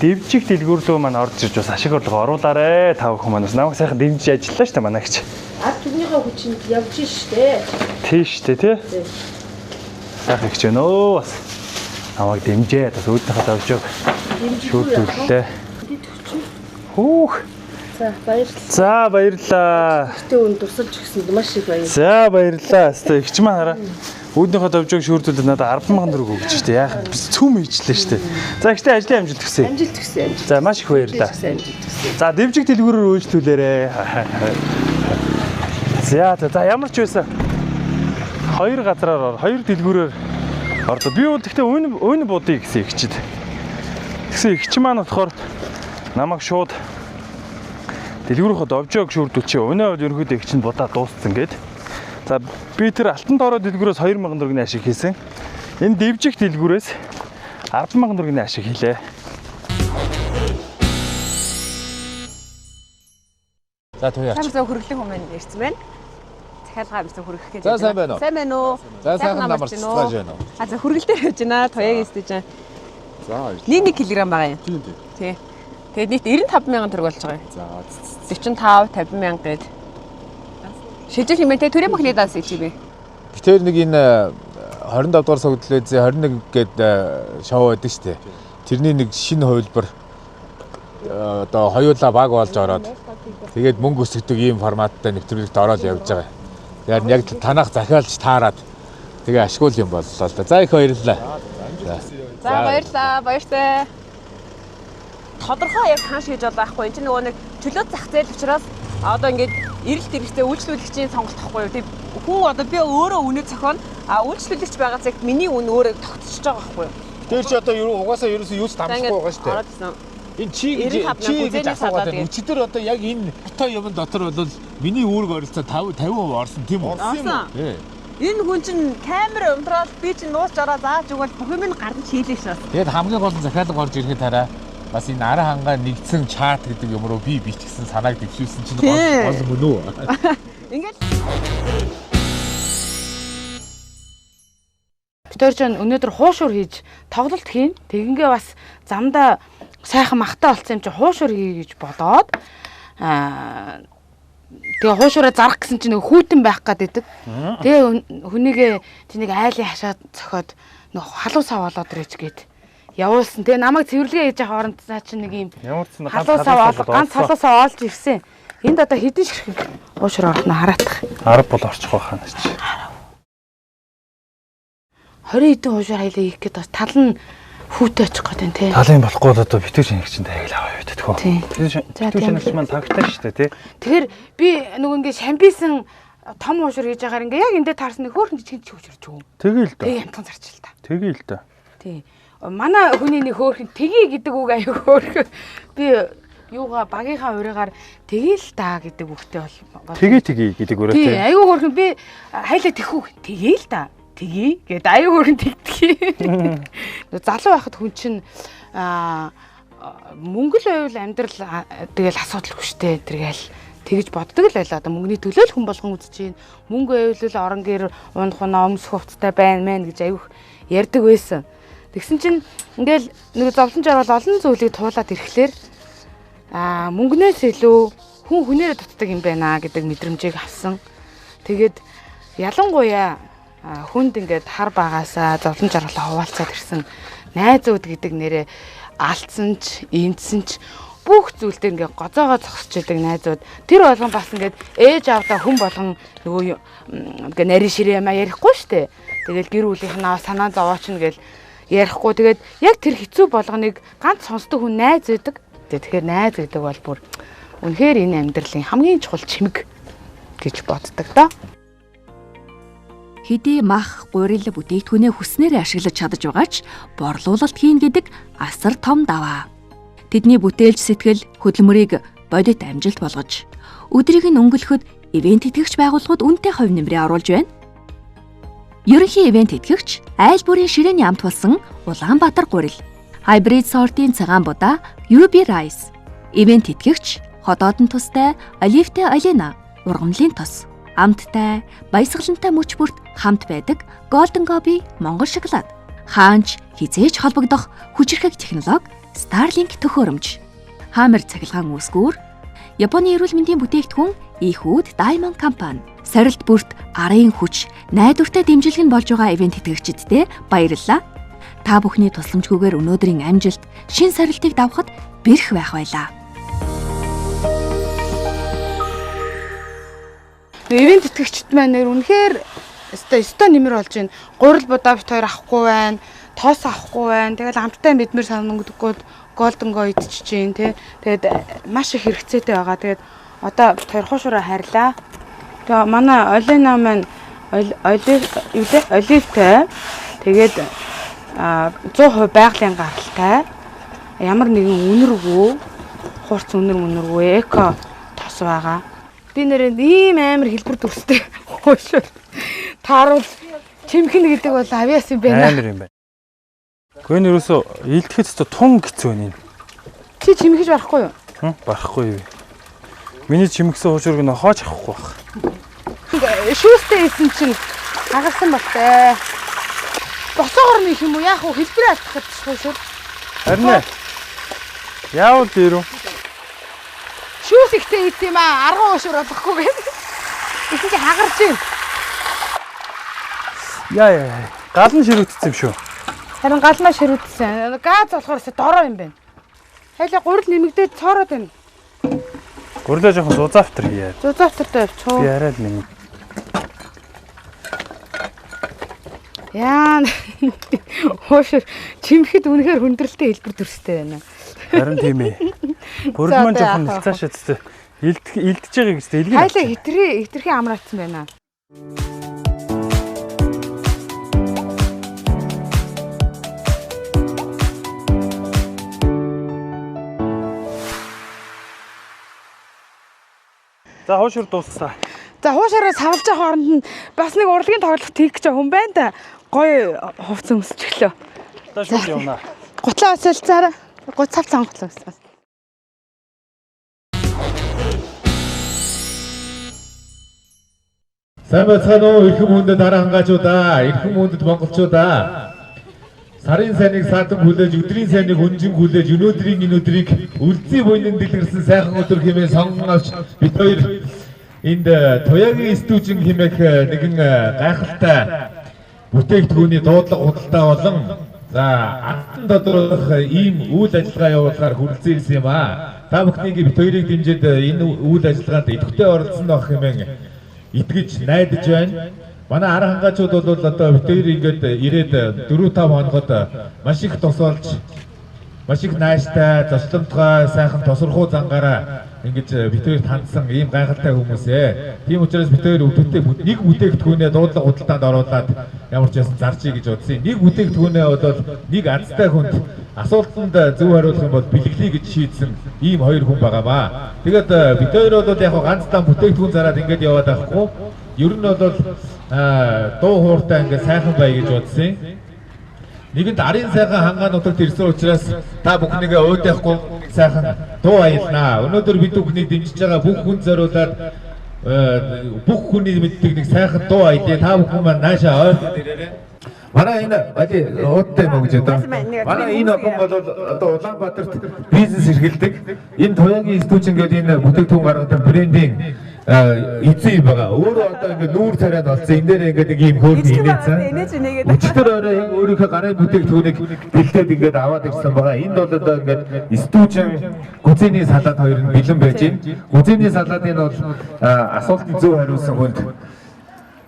дэвжих дэлгүүр рүү маань орж ирж бас ашиг орлого оруулаарэ. Та бүхэн маань бас намайг сайхан дэмжиж ажиллаа шүү дээ манай ихч. Ард түмнийхээ хүчинд явж штэ. Тий штэ тий. Сайхан ихч байна өө бас. Намайг дэмжээ. Бас үүднийхээ давжааг шүүрдүүллээ. Хүүх. За баярлалаа. За баярлалаа. Гэтэ өн дурсалж өгсөнд маш их баярлалаа. За баярлалаа. Хэвээ ихч маань хараа. Үүднийхээ давжааг шүүрдүүлээд надад 10,000 төгрөг өгч штэ. Яах вэ? Цүм хийчлээ штэ. За ихтэй ажлын амжилт хүсье. Амжилт хүсье. Амжилт. За маш их баярлалаа. Амжилт хүсье. За дэвжиг дэлгүүрээр үйлчлүүлээрэ. За за ямар ч байсан хоёр газраар ор, хоёр дэлгүүрээр орлоо. Би бол гэхдээ өн өн будъя гэсэн ихчид. Тэгсэн ихч маань болохоор намайг шууд дэлгүүрийнхөө довжоог шүүрдүүлчихэ. Өнөө бол ерөнхийдөө ихч нь будаа дууссан гэд. За би тэр алтан тоороо дэлгүүрээс 2000 төгрөгийн ашиг хийсэн. Энэ дэвжих дэлгүүрээс 10,000 төгрөгийн ашиг хийлээ. За туяа. Сайн зөв хөргөлийн хүмүүс ирсэн байна. Захиалга амжсан хөргөх гэж. За сайн байна уу? Сайн байна уу? За сайхан намарч байна уу? А за хөргөл дээр явж байна. Туяагийн стэж байна. За баярлалаа. 1 кг байгаа юм. Тийм тийм. Тий. Тэгээд нийт 95,000 төгрөг болж байгаа юм. За 45 50,000 гээд. Шилжих юм байна те төрийн банкны данс хийж бэ. Тэр нэг энэ 25 дугаар согдлоо 21 гээд шоу байдаг шүү дээ. Тэрний нэг шинэ хувилбар одоо хоёулаа баг болж ороод тэгээд мөнгө өсгдөг ийм форматтай нэвтрүүлэгт ороод явж байгаа. Тэгэхээр яг танах захиалж таарад тэгээ ашгүй юм боллоо л да. За их баярлалаа. За баярлалаа. Баяртай. Тодорхой яг ханш гэж бол байхгүй. Энд чинь нөгөө нэг чөлөө зах зээл учраас одоо ингээд эрэлт эргэтэй үйлчлүүлэгчийн сонголт байхгүй юу? Тэг хүн одоо би өөрөө үнэ зохионо. А үйлчлүүлэгч байгаа цагт миний үн өөрөө тогтсож байгаа байхгүй юу? Тэр чи одоо юу угаасаа ерөөсөө юу ч дамжихгүй байгаа шүү дээ. Энэ чи гэж чи гэж асуугаад байна. Өчигдөр одоо яг энэ бото юм дотор бол миний үүрэг оролцоо 50 50% орсон тийм үү? Орсон. Энэ хүн чинь камер унтраал би чинь нууц ороо зааж өгвөл бүх юм нь гарна хийлээ шээ. Тэгээд хамгийн гол нь захиалга орж ирэхэд хараа бас энэ ара хангаа нэгдсэн чат гэдэг юм руу би бичсэн санааг дэвшүүлсэн чинь гол гол мөн үү? Ингээд Бид хоёр ч өнөөдөр хуушуур хийж тоглолт хийн. Тэгингээ бас замдаа сайхан махтай болсон юм чи хуушуур хий гэж бодоод тэгээ хуушуураа зарах гэсэн чинь нөгөө хүүтэн байх гад идэг. Тэгээ хүнийгээ чи нэг айлын хашаа цохиод нөгөө халуун сав болоод ирэж гээд явуулсан. Тэгээ намайг цэвэрлэгээ хийж явах оронд цаа чи нэг юм халуун сав ганц халуун сав олж ирсэн. Энд одоо хэдэн ширхэг хуушуур орох нь хараатах. 10 бол орчих байх нь чи. 20 хэдэн хуушуур хайлаа хийх гээд бас тал нь хүүтэй очих гээд байна тий. Талын болохгүй бол одоо битүү шинэгч чинь тайл аваа юу тэтгэв. Битүү шинэгч маань тагтай шүү дээ тий. Тэгэхээр би нөгөө ингээ шамбисан том хуушуур хийж байгаагаар ингээ яг эндээ таарсан нэг хөөрхөн жижиг хуушуур ч юм. Тэгээл л да. Тэг ямтхан зарчил та. Тэгээл л да. Тий. Манай хүний нэг хөөрхөн тгий гэдэг үг аяг хөөрхөн. Би юугаа багийнхаа ураагаар тэгээл та гэдэг үгтэй бол тгий тгий гэдэг үрээ тий. Аюу хөөрхөн би хайлаа тэхүү тэгээл та. Тэгье гэд аюу хөрөн тэгдэг. Залуу байхад хүн чинь мөнгө л байвал амьдрал тэгэл асуудалгүй штэ тэргээл тэгж боддог л байлаа. Одоо мөнгөний төлөө л хүн болгон үзэж чинь мөнгө байвал л орон гэр унах унаа өмсөх хувцастай байна мэн гэж аюух ярьдаг байсан. Тэгсэн чинь ингээл нэг зовлон жаргал олон зүйлийг туулаад ирэхлээр мөнгнөөс илүү хүн хүнээрээ дутдаг юм байна гэдэг мэдрэмжийг авсан. Тэгээд ялангуяа хүнд ингээд хар багаасаа зовлон жаргалаа хуваалцаад ирсэн найзууд гэдэг нэрээ алдсан ч, эндсэн ч бүх зүйл дээр ингээд гоцоогоо зогсож идэг найзууд тэр болгон бас ингээд ээж аавдаа хүн болгон нөгөө ингээд нарийн ширээ юмаа ярихгүй штэ. Тэгэл гэр бүлийнх нь санаа зовооч нь гэл ярихгүй. Тэгээд яг тэр хэцүү болгоныг ганц сонсдог хүн найз байдаг. Тэгэхээр найз гэдэг бол бүр үнэхээр энэ амьдралын хамгийн чухал чимэг гэж боддог доо. Хэдий мах, гурил бүтээгдэхүүнээ хүснээр ашиглаж чадаж байгаа ч борлуулалт хийн гэдэг асар том даваа. Тэдний бүтээлч сэтгэл хөдөлмөрийг бодит амжилт болгож, өдрийг нь өнгөлөхөд ивент тэтгэгч байгууллагууд үнэтэй хувь нэмрээ оруулж байна. Ерөнхий ивент тэтгэгч айл бүрийн ширээний амт болсон Улаанбаатар гурил, хайбрид сортын цагаан будаа UB Rice, ивент тэтгэгч ходоодон тустай оливтай Алина ургамлын тос. Амттай, баясгалантай мөч бүрт хамт байдаг Golden Gobi Монгол шоколад. Хаанч хизээж холбогдох хүчирхэг технологи Starlink төхөөрөмж. Хамер цахилгаан үүсгүүр, Японы эрүүл мэндийн бүтээгдэхүүн Ихүүд Diamond Company. Сорилт бүрт арын хүч, найдвартай дэмжлэг нь болж байгаа ивент тэтгэгчиддээ баярлалаа. Та бүхний тусламжгүйгээр өнөөдрийн амжилт, шин сорилтыг давхад бэрх байх байлаа. Ивент тэтгэгчд маань нэр үнэхээр өстой нэмэр болж байна. Гурил будаа бит хоёр авахгүй байна, тоос авахгүй байна. Тэгэл амттай мэдмэр санагдахгүй Golden Go идчихэж чинь тий. Тэгээд маш их хэрэгцээтэй байгаа. Тэгээд одоо бит хоёр хуушураа хайрлаа. Тэгээ манай Олина маань олив юу лээ? Оливтай. Тэгээд 100% байгалийн гаралтай. Ямар нэгэн үнэргүй, хурц үнэр мөнөргүй эко тос байгаа. Би нэрээ ийм амар хэлбэр дүрстэй хуушуур тааруул чимхэн гэдэг бол авиас юм байна. Амар юм байна. Гэхдээ энэ ерөөсөө илтгэхэд өстө тун хэцүү байна. Чи чимхэж барахгүй юу? Барахгүй юу. Миний чимхсэн хуушуург нь хоож авахгүй байх. Шүүстэй исэн чинь хагарсан болтой. Боцоогоор нь их юм уу? Яах вэ? Хэлбэрээ алдах гэж хуушуур. Харин ээ. Яавал дээрүү. Шүүс ихтэй идсэн юм аа. 10 уушуур болохгүй гэх. Тэгсэн чи хагарч байна. Яа. Гал нь ширүүтсэн юм шүү. Харин галмаа ширүүтсэн. Газ болохоор өсө дороо юм байна. Хайлаа гурил нэмэгдээд цоороод байна. Гурлаа жоохон зузаавтар хийе. Зузаавтартай явчих уу? Би арай л нэмэг. Яа. Хуушир чимхэд үнэхээр хүндрэлтэй хэлбэр дүрстэй байна. Харин тийм ээ. Гурил маань жоохон цаашаа зү. Илдэж байгаа гэж дэлгэр. Хайлаа хитрхи амраацсан байна. За хуушур дууссан. За хуушаараа савлж байгаа хооронд нь бас нэг урлагийн тоглолт хийх гэж хүн байна да. Гоё хувцас өмсчихлөө. За шууд явна. Гутлаа осолцаараа. Гут цав цан гутлаа өссөн. Сайн байцгаана уу эрхэм хүндэт ара хангаачуудаа, эрхэм хүндэт монголчуудаа. Сарын сайныг саатан хүлээж, өдрийн сайныг өнжин хүлээж, өнөөдрийн энэ өдрийг үлзий буйнан дэлгэрсэн сайхан өдөр хэмээн сонгон авч бид хоёр энд Туяагийн стүүжин хэмээх нэгэн гайхалтай бүтээгдэхүүний дуудлага худалдаа болон за азтан тодруулах ийм үйл ажиллагаа явуулахаар хүрэлцэн ирсэн юм аа. Та бүхнийг бид хоёрыг дэмжиж энэ үйл ажиллагаанд идэвхтэй оролцсон байх хэмээн итгэж найдаж байна. Манай ара хангаачууд бол одоо бид хоёр ингээд ирээд 4-5 хоногод маш их тусалж, маш их нааштай, зочломтгой, сайхан тосрохуу зангаараа ингэж бид хоёрт хандсан ийм гайхалтай хүмүүсээ. Тийм учраас бид хоёр нэг бүтээгдэхүүнээ дуудлага худалдаанд оруулаад ямар ч байсан зарчий гэж бодсон. Нэг бүтээгдэхүүнээ бол нэг азтай хүнд асуултанд зөв хариулах юм бол бэлгэлье гэж шийдсэн ийм хоёр хүн байгаамаа. Тэгээд бид хоёр бол яг ганцдаа бүтээгдэхүүн зараад ингээд яваад байхгүй. Ер нь бол дуу хууртай ингээд сайхан бай гэж бодсон. Нэгэнд арын сайхан хангаа нутагт ирсэн учраас та бүхнийг уудахгүй сайхан дуу аялнаа. Өнөөдөр бид бүхнийг дэмжиж байгаа бүх хүн зориулаад бүх хүний мэддэг нэг сайхан дуу аялъя. Та бүхэн маань наашаа ойртоод ирээрэй. Манай энэ али уудтай юм уу гэж одоо. Манай энэ охин бол одоо Улаанбаатарт бизнес эрхэлдэг. Энэ Туяагийн стүүжин гэдэг энэ бүтээгдэхүүн гаргадаг брендийн эзэн юм байгаа. Өөрөө одоо ингээд нүүр царайд болсон. Энэ дээр ингээд нэг ийм хөөрхөн инээсэн. Өчигдөр орой яг өөрийнхөө гарын бүтээгдэхүүнийг бэлдээд ингээд аваад ирсэн байгаа. Энд бол одоо ингээд стүүжин гүзээний салаад хоёр нь бэлэн байж байна. Гүзээний салаадын бол асуултанд зөв хариулсан хүнд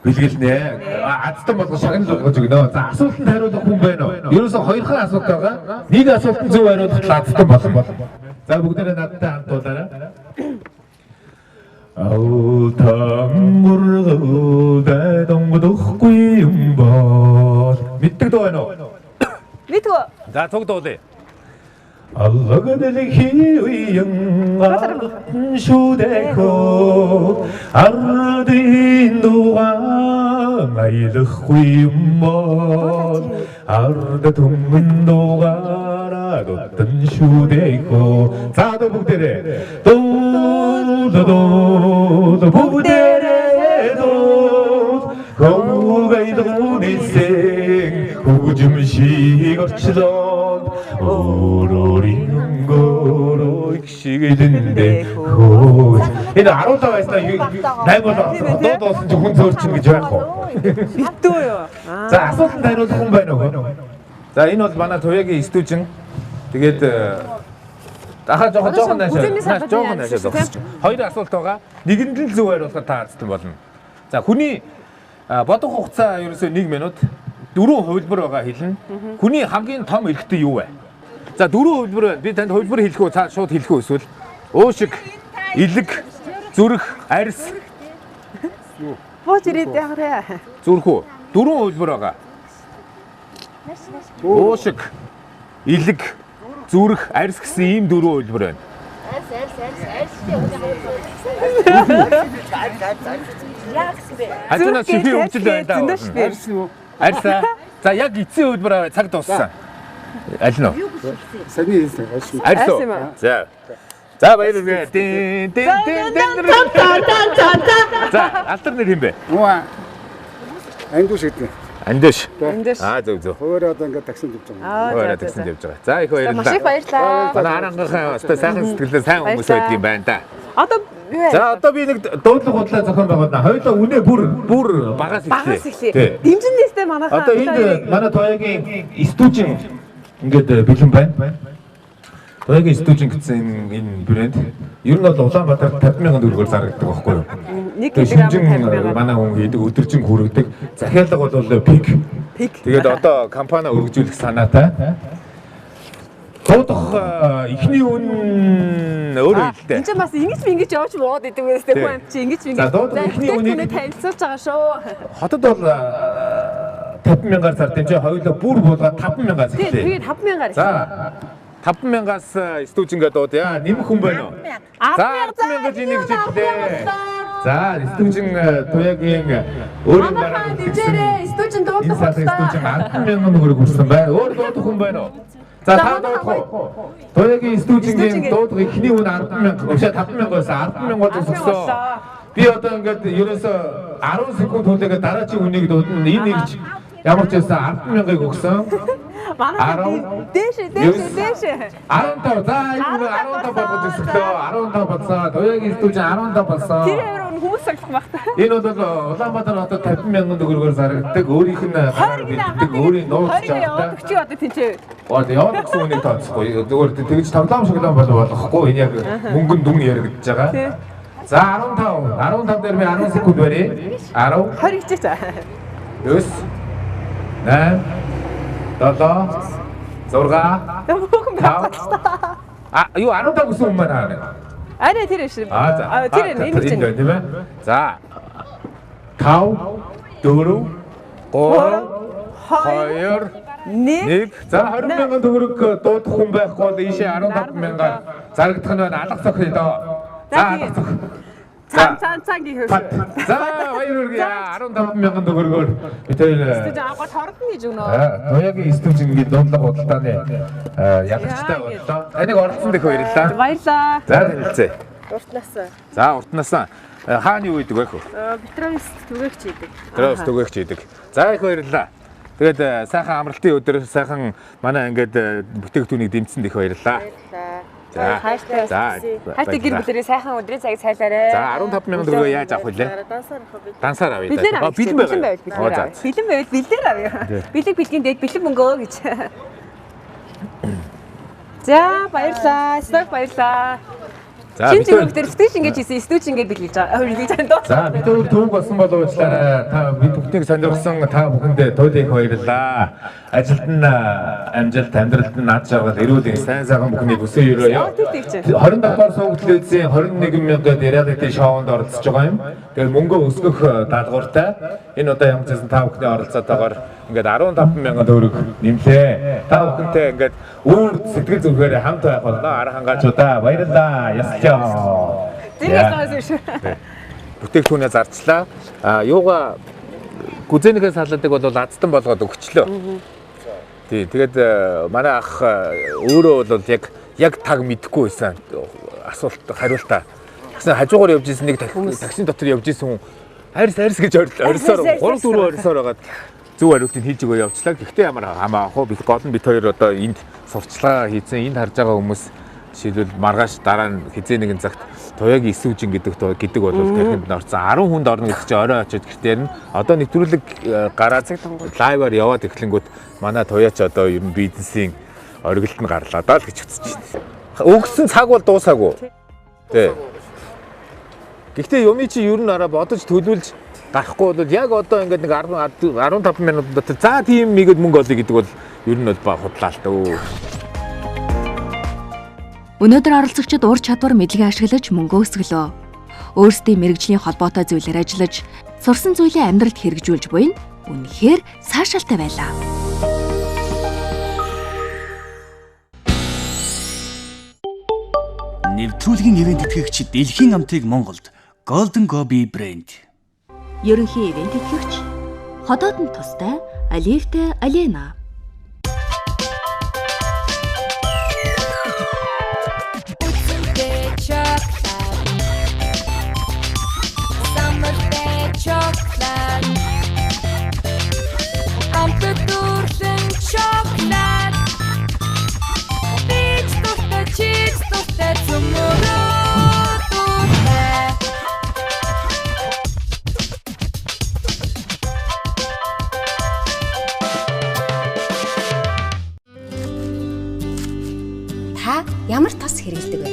бэлгэлнэ. Азтан болгон шагнал болгож өгнө. За асуултанд хариулах хүн байна уу? Ерөөсөө хоёрхан асуулт байгаа. Нэг асуултанд зөв хариулахад азтан болно. За бүгдээрээ надтай хамт дуулаарай. Алтан мургуудад онгодохгүй юм бол мэддэг дуу байна уу? Мэдгүй. За цуг дуулъя. Аллаг дэлхий үеийн алтан шүдэхөө ардын дугаан аялахгүй юм бол ард түмэн дугаараа дотн шүдэхөө. За одоо бүгдээрээ дуу дуу бүгдээрээ дуу хөвгөйдгүнээсээ хөгжим шиг орчлоод өөрөөрийн өнгөрөө их шиг элэндээ хөөж. Энэ 17 байснаа 8 болоо дуу дуусан чи хүн зөөрчин гэж байхгүй. Битүү юу? За асуултанд хариулах хүн байна уу? За энэ бол манай Туяагийн стүүжин. Тэгээд ахаа жоохон наашаа. Жоохон наашаа зогсож. Хоёр асуулт байгаа. Нэгэнд л зөв хариулахад та азтан болно. За хүний бодох хугацаа ерөөсөө 1 минут. 4 хувилбар байгаа хэлнэ. Хүний хамгийн том эрхтэн юу вэ? За 4 хувилбар байна. Би танд хувилбар хэлэх үү? Цаа шууд хэлэх үү эсвэл уушиг, илэг, зүрх, арьс. Бууж ирээд яхаарэ. Зүрх үү? 4 хувилбар байгаа. Уушиг, илэг, зүрх, арьс гэсэн ийм 4 хувилбар байна. Арьс, арьс, арьс, арьстай Хажуунаас шифи хөгжил байна да. Арьс юу? Арьсаа. За яг эцсийн хувилбар цаг дууссан. Аль нь вэ? Сами хэлсэн. Арьс уу? За. За баярлалаа. Дин дин дин дин. За алтар нэр хэм бэ? Муу. Андууш гэдэг. Андууш. Андууш. Аа зөв зөв. Өөрөө одоо ингээд таксинд явж байгаа. Өөрөө таксинд явж байгаа. За их баярлалаа. Маш их баярлалаа. Манай арангахан өстой сайхан сэтгэлтэй сайн хүмүүс байдаг юм байна да. Одоо юу вэ? За одоо би нэг дуудлага худлаа зохион байгуулна. Хоёулаа үнэ бүр багаас эхлэе. Багаас эхлэе. Дэмжин нээстэй манайхаа. Одоо энд манай Туяагийн стүүжин ингээд бэлэн байна. Туяагийн стүүжин гэсэн энэ брэнд ер нь бол Улаанбаатарт 50,000 төгрөгөөр зарагддаг байхгүй юу? 1 Тэгээ кг шинжин 50,000. манай хүн хийдэг, өдөржин хүргэдэг. Захиалга бол пик. Пик. Тэгээд одоо компани өргөжүүлэх санаатай. Дуудах эхний үн өөрөө хэлтэй. Энд чинь бас ингэж мингэж явж боод идэг байсан Тий. хүн чи ингэж мингэж. За, дуудах эхний үнийг- танилцуулж байгаа шүү. Хотод бол 50,000-аар зардсан чинь хоёулаа бүр буулгаад 5,000-аас Тий, эхлэв. тэгээд 5,000-аар. За 5,000-аас стүүжингээ дуудъя. Нэмэх хүн байна уу? За 10,000 гэж энийг жилээ. За стүүжин Туяагийн өөрийн дараа Манайхаа дижээрээ стүүжин энэ дуудах сарын боллоо. стүүжин 10,000 төгрөг хүрсэн байна. Өөр дуудах хүн байна уу? За та дуудах уу? Туяагийн стүүжингийн дуудах эхний үн 10,000, өшөө 5,000 байсан. 10,000 болж өссөн. Би одоо ингээд ерөөсөө 10 секунд хүлээгээд дараагийн үнийг дуудана. Энэ нэг ч ямар ч байсан 10,000-ыг өгсөн. Манайхаа 10 дээшээ дээшээ дээшээ. 15. За энэ 15 болгож өсгөлөө. 15 болсон. Туяагийн стүүжин 15 болсон. Тэр өөр хүмүүс сахилах байх та. Энэ бол Улаанбаатар хотод 50,000 төгрөгөөр зарагддаг. Өөрийнх нь гараар бэлддэг, өөрийн нууц 20 жавтай. яваад чи одоо тэнцээ. Оо яваад гэсэн үнийг тооцохгүй. Зүгээр тэгж тоглоом шоглоом бол болохгүй. Энэ яг мөнгөн дүн яригдж байгаа. За 15. 15 дээр би 10 секунд барья. 10 20 хичээч. 9 8 7 6 5 А юу 15 гэсэн юм байна аа. Арай тэр биш. Аа за. Тэр энэ чинь. Тийм ээ. За. 5 4 3 2 1. За 20,000 төгрөг дуудах хүн байхгүй бол ийшээ 15,000-аар зарагдах нь байна. Алга цохъё доо. За алга цох. Цан цан цан гэх юм. За баяр хүргэе. 15,000 төгрөгөөр бид хоёр Стүүжин авгаа тордно гэж өгнө. Туяагийн стүүжингийн дундлага худалдааны ялагчтай боллоо. Таныг оролцсон дэх баярлалаа. Баярлаа. За танилцъя. Уртнаас За уртнаас хааны юу идэг вэ хөө? Петровс түгээгч идэг. Петровс түгээгч идэг. За их баярлалаа. Тэгээд сайхан амралтын өдөр сайхан манай ингээд бүтээгдэхүүнийг дэмжсэнд их баярлалаа. Баярлалаа. За. Хайртай. За. Хайртай гэр бүлэрээ сайхан өдрийн цагийг цайлаарэ. За 15,000 төгрөгөө яаж авах вүлээ? Дансаар авах бид. Дансаар авъя. Бэлэн авъя. Бэлэн Бэлэн байвал бэлэн авъя. Бэлэн байвал бэлээр авъя. Бэлэг бэлгийн дээд бэлэн мөнгөө гэж. За баярлалаа. Сток баярлалаа. За Шинэ зүрх дээр стүүж ингэж хийсэн, стүүж ингэж бэлгэлж байгаа. Бэлгэлж байгаа. За бид өөр түүх болсон боловчлаарай. Та бид бүхнийг сонирхсон та бүхэндээ туйл их баярлалаа. Ажилд нь амжилт, амьдралд нь над жаргал, эрүүл энх, сайн сайхан бүхнийг хүсэн өрөөе. 27 дугаар сууг телевизийн 21,000 реалити шоунд оролцож байгаа юм. Тэгээд мөнгө өсгөх даалгавартай. Энэ удаа ямар ч байсан та бүхний оролцоотойгоор ингээд 15,000 төгрөг нэмлээ. Та бүхэнтэй ингээд үүр сэтгэл зүрхээр хамт байх болно. Арга хангаачудаа баярлалаа. Ясалчаа. Зэрэг шүү. Бүтээгдэхүүнээ зарчлаа. А юугаа гүзээнийхээ салаадыг бол азтан болгоод өгчлөө. Тий, тэгээд манай ах өөрөө бол яг таг мэдэхгүй байсан. Асуулт хариултаа. Тэгсэн хажуугаар явж исэн нэг таксин дотор явж исэн хүн арьс арьс гэж орсоор 3 4 орсоор байгаад зөв хариултыг хийж өгөө явчлаа. Гэхдээ ямар хамаа ах уу? Бид гол нь бид хоёр одоо энд сурталчилгаа хийсэн, энд харж байгаа хүмүүс жишээлбэл маргааш дараа нь хизээ нэгэн цагт Туяагийн эсүүжин гэдэг бол тархинд нь орсон. 10 хүнд орно гэдэг чинь орой очиод гэртээр нь одоо нэвтрүүлэг гараад лайваар яваад эхлэнгүүт манай Туяач одоо ер нь бизнесийн оргилд нь гарлаа даа л гэж үзэж байна. Өгсөн цаг бол дуусаагүй. Тий. Гэхдээ юмыг чи ер нь араа бодож төлөвлөж гарахгүй бол яг одоо ингээд нэг 10 15 минут дотор за тийм нэгэд мөнгө олъё гэдэг бол ер нь бол худлаа л дөө. Өнөөдөр оролцогчид ур чадвар мэдлэгээ ашиглаж мөнгө өсгөлөө. Өөрсдийн мэргэжлийн холбоотой зүйлээр ажиллаж, сурсан зүйлээ амьдралд хэрэгжүүлж буй нь үнэхээр цаашаалтай байлаа. Нэвтрүүлгийн ивент итгэгч дэлхийн амтыг Монголд Golden Gobi брэнд. Ерөнхий ивент итгэгч ходоод нь тустай Оливтай Алена. хэрэглэдэг вэ?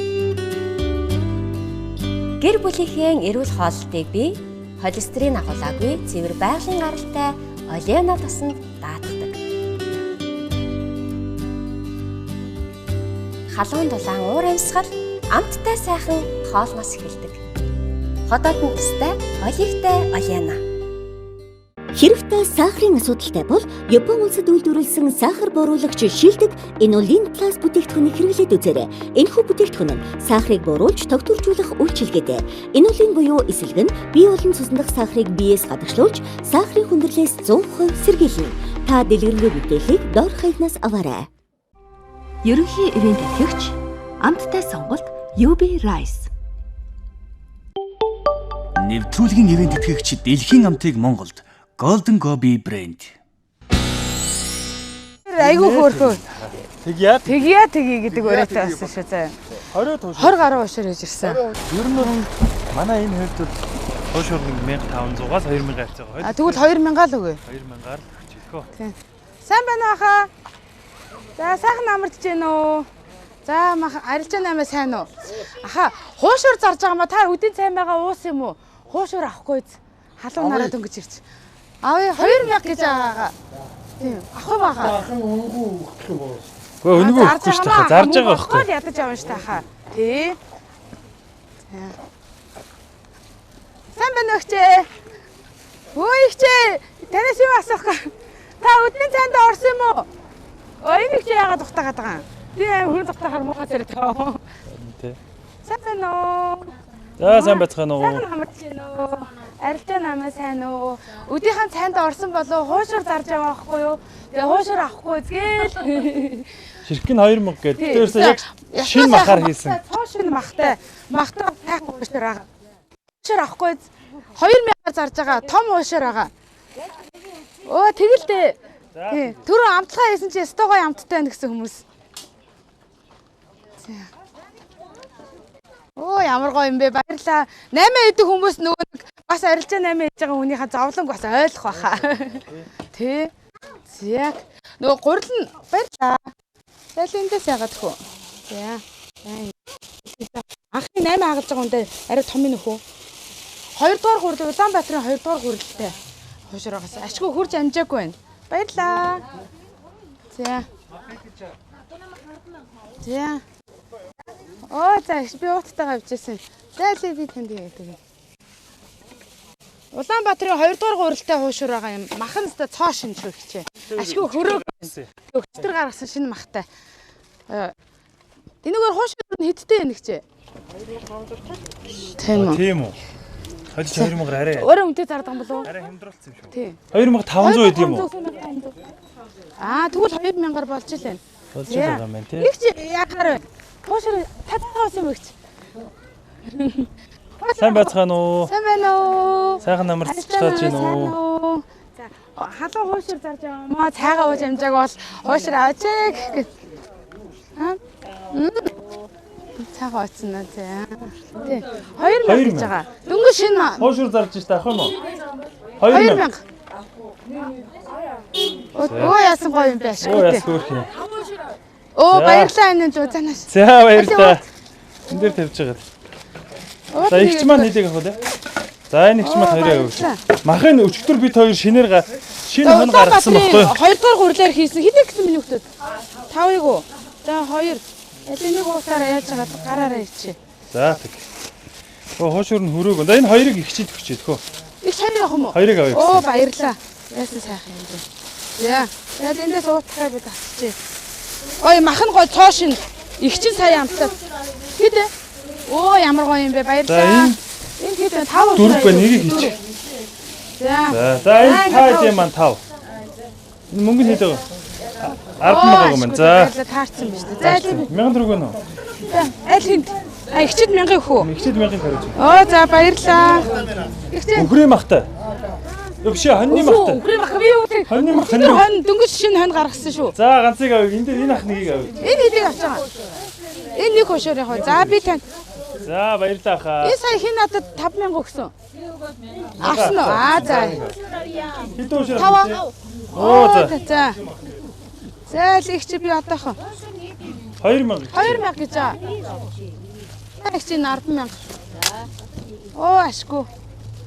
Гэр бүлийнхээ эрүүл хооллолтыг би холестерин агуулаагүй цэвэр байгалийн гаралтай Олиана тосонд даатгадаг. Халуун дулаан уур амьсгал амттай сайхан хоолноос эхэлдэг. Ходоод нь тустай оливтай Олиана. Хэрв та сахарын асуудалтай бол Япон улсад үйлдвэрлэсэн сахар бууруулагч шилдэг Инулин Плюс бүтээгдэхүүнийг хэрэглээд үзээрэй. Энэхүү бүтээгдэхүүн нь сахарыг бууруулж тогтворжуулах үйлчилгээтэй. Инулин буюу эсэлэг нь бие болон цусан дахь сахарыг биеэс гадагшлуулж сахарын хүндрэлээс 100% сэргийлнэ. Та дэлгэрэнгүй мэдээллийг доор хаягнаас аваарай. Ерөнхий ивент тэтгэгч амттай сонголт UB Rice. Нэвтрүүлгийн ивент тэтгэгч дэлхийн амтыг Монголд Golden Gobi брэнд. Айгүй хөөрхөө. Тэгье. Тэгье тэгье гэдэг уриатай болсон шүү заа. 20 туушур. 20 гаруй уушир хийж ирсэн. Ер нь бол манай энэ хувьд бол туушур 1500-аас 2000 хавцаа. А тэгвэл 2000-аа л өгье. 2000-аар л өгч хэлхөө. Тийм. Сайн байна уу хаа? За сайхан амарч гин үү? За мах арилжаа 8 сайн уу? Аха, хуушуур зарж байгаа ма та үдийн цайн байгаа уус юм уу? Хуушуур авахгүй биз? Халуун нараад өнгөж ирч. Аав 2000 гэж байгаагаа. Тийм. Авах юм баха. Ахын өнгөө өгөх юм уу? Үгүй өнгөө өгөхгүй шүү дээ. Зарж байгаа байхгүй. Ядаж авна шүү дээ хаа. Тий. За. Сайн байна уу хчээ? Өө ихчээ, танаас юм асуух. Та өдний цайнд орсон юм уу? Өө энэ ихчээ яагаад тухтаагаад байгаа юм? Би аим хүн тухтахаар муухай зэрэг таа. Тий. Сайн байна уу? За сайн байцгаана уу? Сайхан хамарч байна уу? Арилжаа намаа сайн уу? Өдийнхээ цайнд орсон болов хуушур зарж яваа байхгүй юу? Тэгээ хуушур авахгүй згээл. Ширхэг нь 2000 гээд тэрээс яг шинэ махаар хийсэн. Цоо шинэ махтай. Махтай сайхан хуушур байгаа. Хуушур авахгүй 2000-аар зарж байгаа. Том хуушур байгаа. Өө тэгэл дээ. Тий. Түрүү амтлахаа хийсэн чи өстой гоё амттай байна гэсэн хүмүүс. За. Оо ямар гоё юм бэ. Баярлаа. 8 идэх хүмүүс нөгөө нэг бас арилжаа 8 хийж байгаа хүнийхээ зовлонг бас ойлгох байхаа. Тэ. За. Нөгөө гурил нь баярлаа. Зайл эндээс яагаад хөө. За. Анхны 8 хагалж байгаа хүндээ арай том юм нөхөө. 2 дугаар гурил Улаанбаатарын 2 дугаар гурилтай. Хуушраагаас ашгүй хурж амжаагүй байна. Баярлаа. За. За. Оо за би ууттайгаа явжсэн. За л би танд гэдэг. Улаанбаатарын 2 дугаар гурилтай хуушур байгаа юм. Махан өстө цоо шин шүү хичээ. Ашгүй хөрөөг. Өчтөр гаргасан шинэ махтай. Энэгээр хуушур нь хэдтэй юм хичээ? Тийм үү. Тийм үү. Холж 2000 арай. Өөрөө үнэтэй зардаг юм болов уу? Арай хямдруулсан юм шүү. Тийм. 2500 байд юм уу? Аа тэгвэл 2000-аар болж илээ. Болж байгаа юм байна тий. Их чи яхаар вэ? Хуушур та таавс юм өгч. Сайн байцгаана уу? Сайн байна уу? Сайхан амарцгааж байна уу? За халуун хуушур зарж байгаа юм аа. Цайгаа ууж амжааг бол хуушур аваач гэх. Аа? Цайгаа ууцсан аа за. Тий. 2000 гэж байгаа. Дөнгөж шинэ хуушур зарж штэ авах юм уу? 2000. Өө яасан гоё юм бэ ашиг. Өө яасан хөөрх юм. Оо баярлалаа энэ жоо занаас. За баярлалаа. Энд дээр тавьж байгаа. За ихч маань хэдийг авах вэ? За энэ ихч маань хоёроо авах. Махын өчигдөр бид хоёр шинээр шинэ хон гаргасан баггүй. 2 дугаар гурлаар хийсэн. Хэдийг гэсэн миний хүүхдүүд? 5-ыг уу? За 2. Аль нэг уусаараа яаж байгаа гараараа ичээ. За тэг. Оо хоошуур нь хөрөөг. За энэ хоёрыг ихчид өгчээд хөө. Их хоёрыг авах юм уу? Хоёрыг авъя. Оо баярлалаа. Яасан сайхан юм бэ. За. Тэгээд эндээс уутахаа би татчихъя. Ой мах нь гой цоо шин. Их чин сая амттай. Хэд вэ? Оо ямар гоё юм бэ. Баярлалаа. Энэ хэд вэ? 5 4 ба нэгийг хийчих. За. За энэ та хэдийн маань 5. Энэ мөнгө нь хэд байгаа? 10,000 байгаа юм. За. Таарсан биз дээ. За аль 1000 төгрөг нөө. За аль хүнд? А ихчид 1000 өгөх үү? Ихчид 1000 хариуж. Оо за баярлалаа. Ихчид Үхрийн махтай. Юу биш хоньны махтай. Үхрийн мах би юу гэдэг? Хоньны мах хонь дөнгөж шинэ хонь гаргасан шүү. За ганцыг авъя. Энэ дээр энэ ах нэгийг авъя. Энэ хэдийг авч байгаа? Энэ нэг хошоор явах. За би тань. За баярлалаа хаа. Энэ сая хин надад 5000 өгсөн. Авсан уу? Аа за. Хэдэн хошоор авсан? Оо за. За л их чи би одоохоо. 2000. 2000 гэж аа. Их чинь 100000. Оо ашгүй.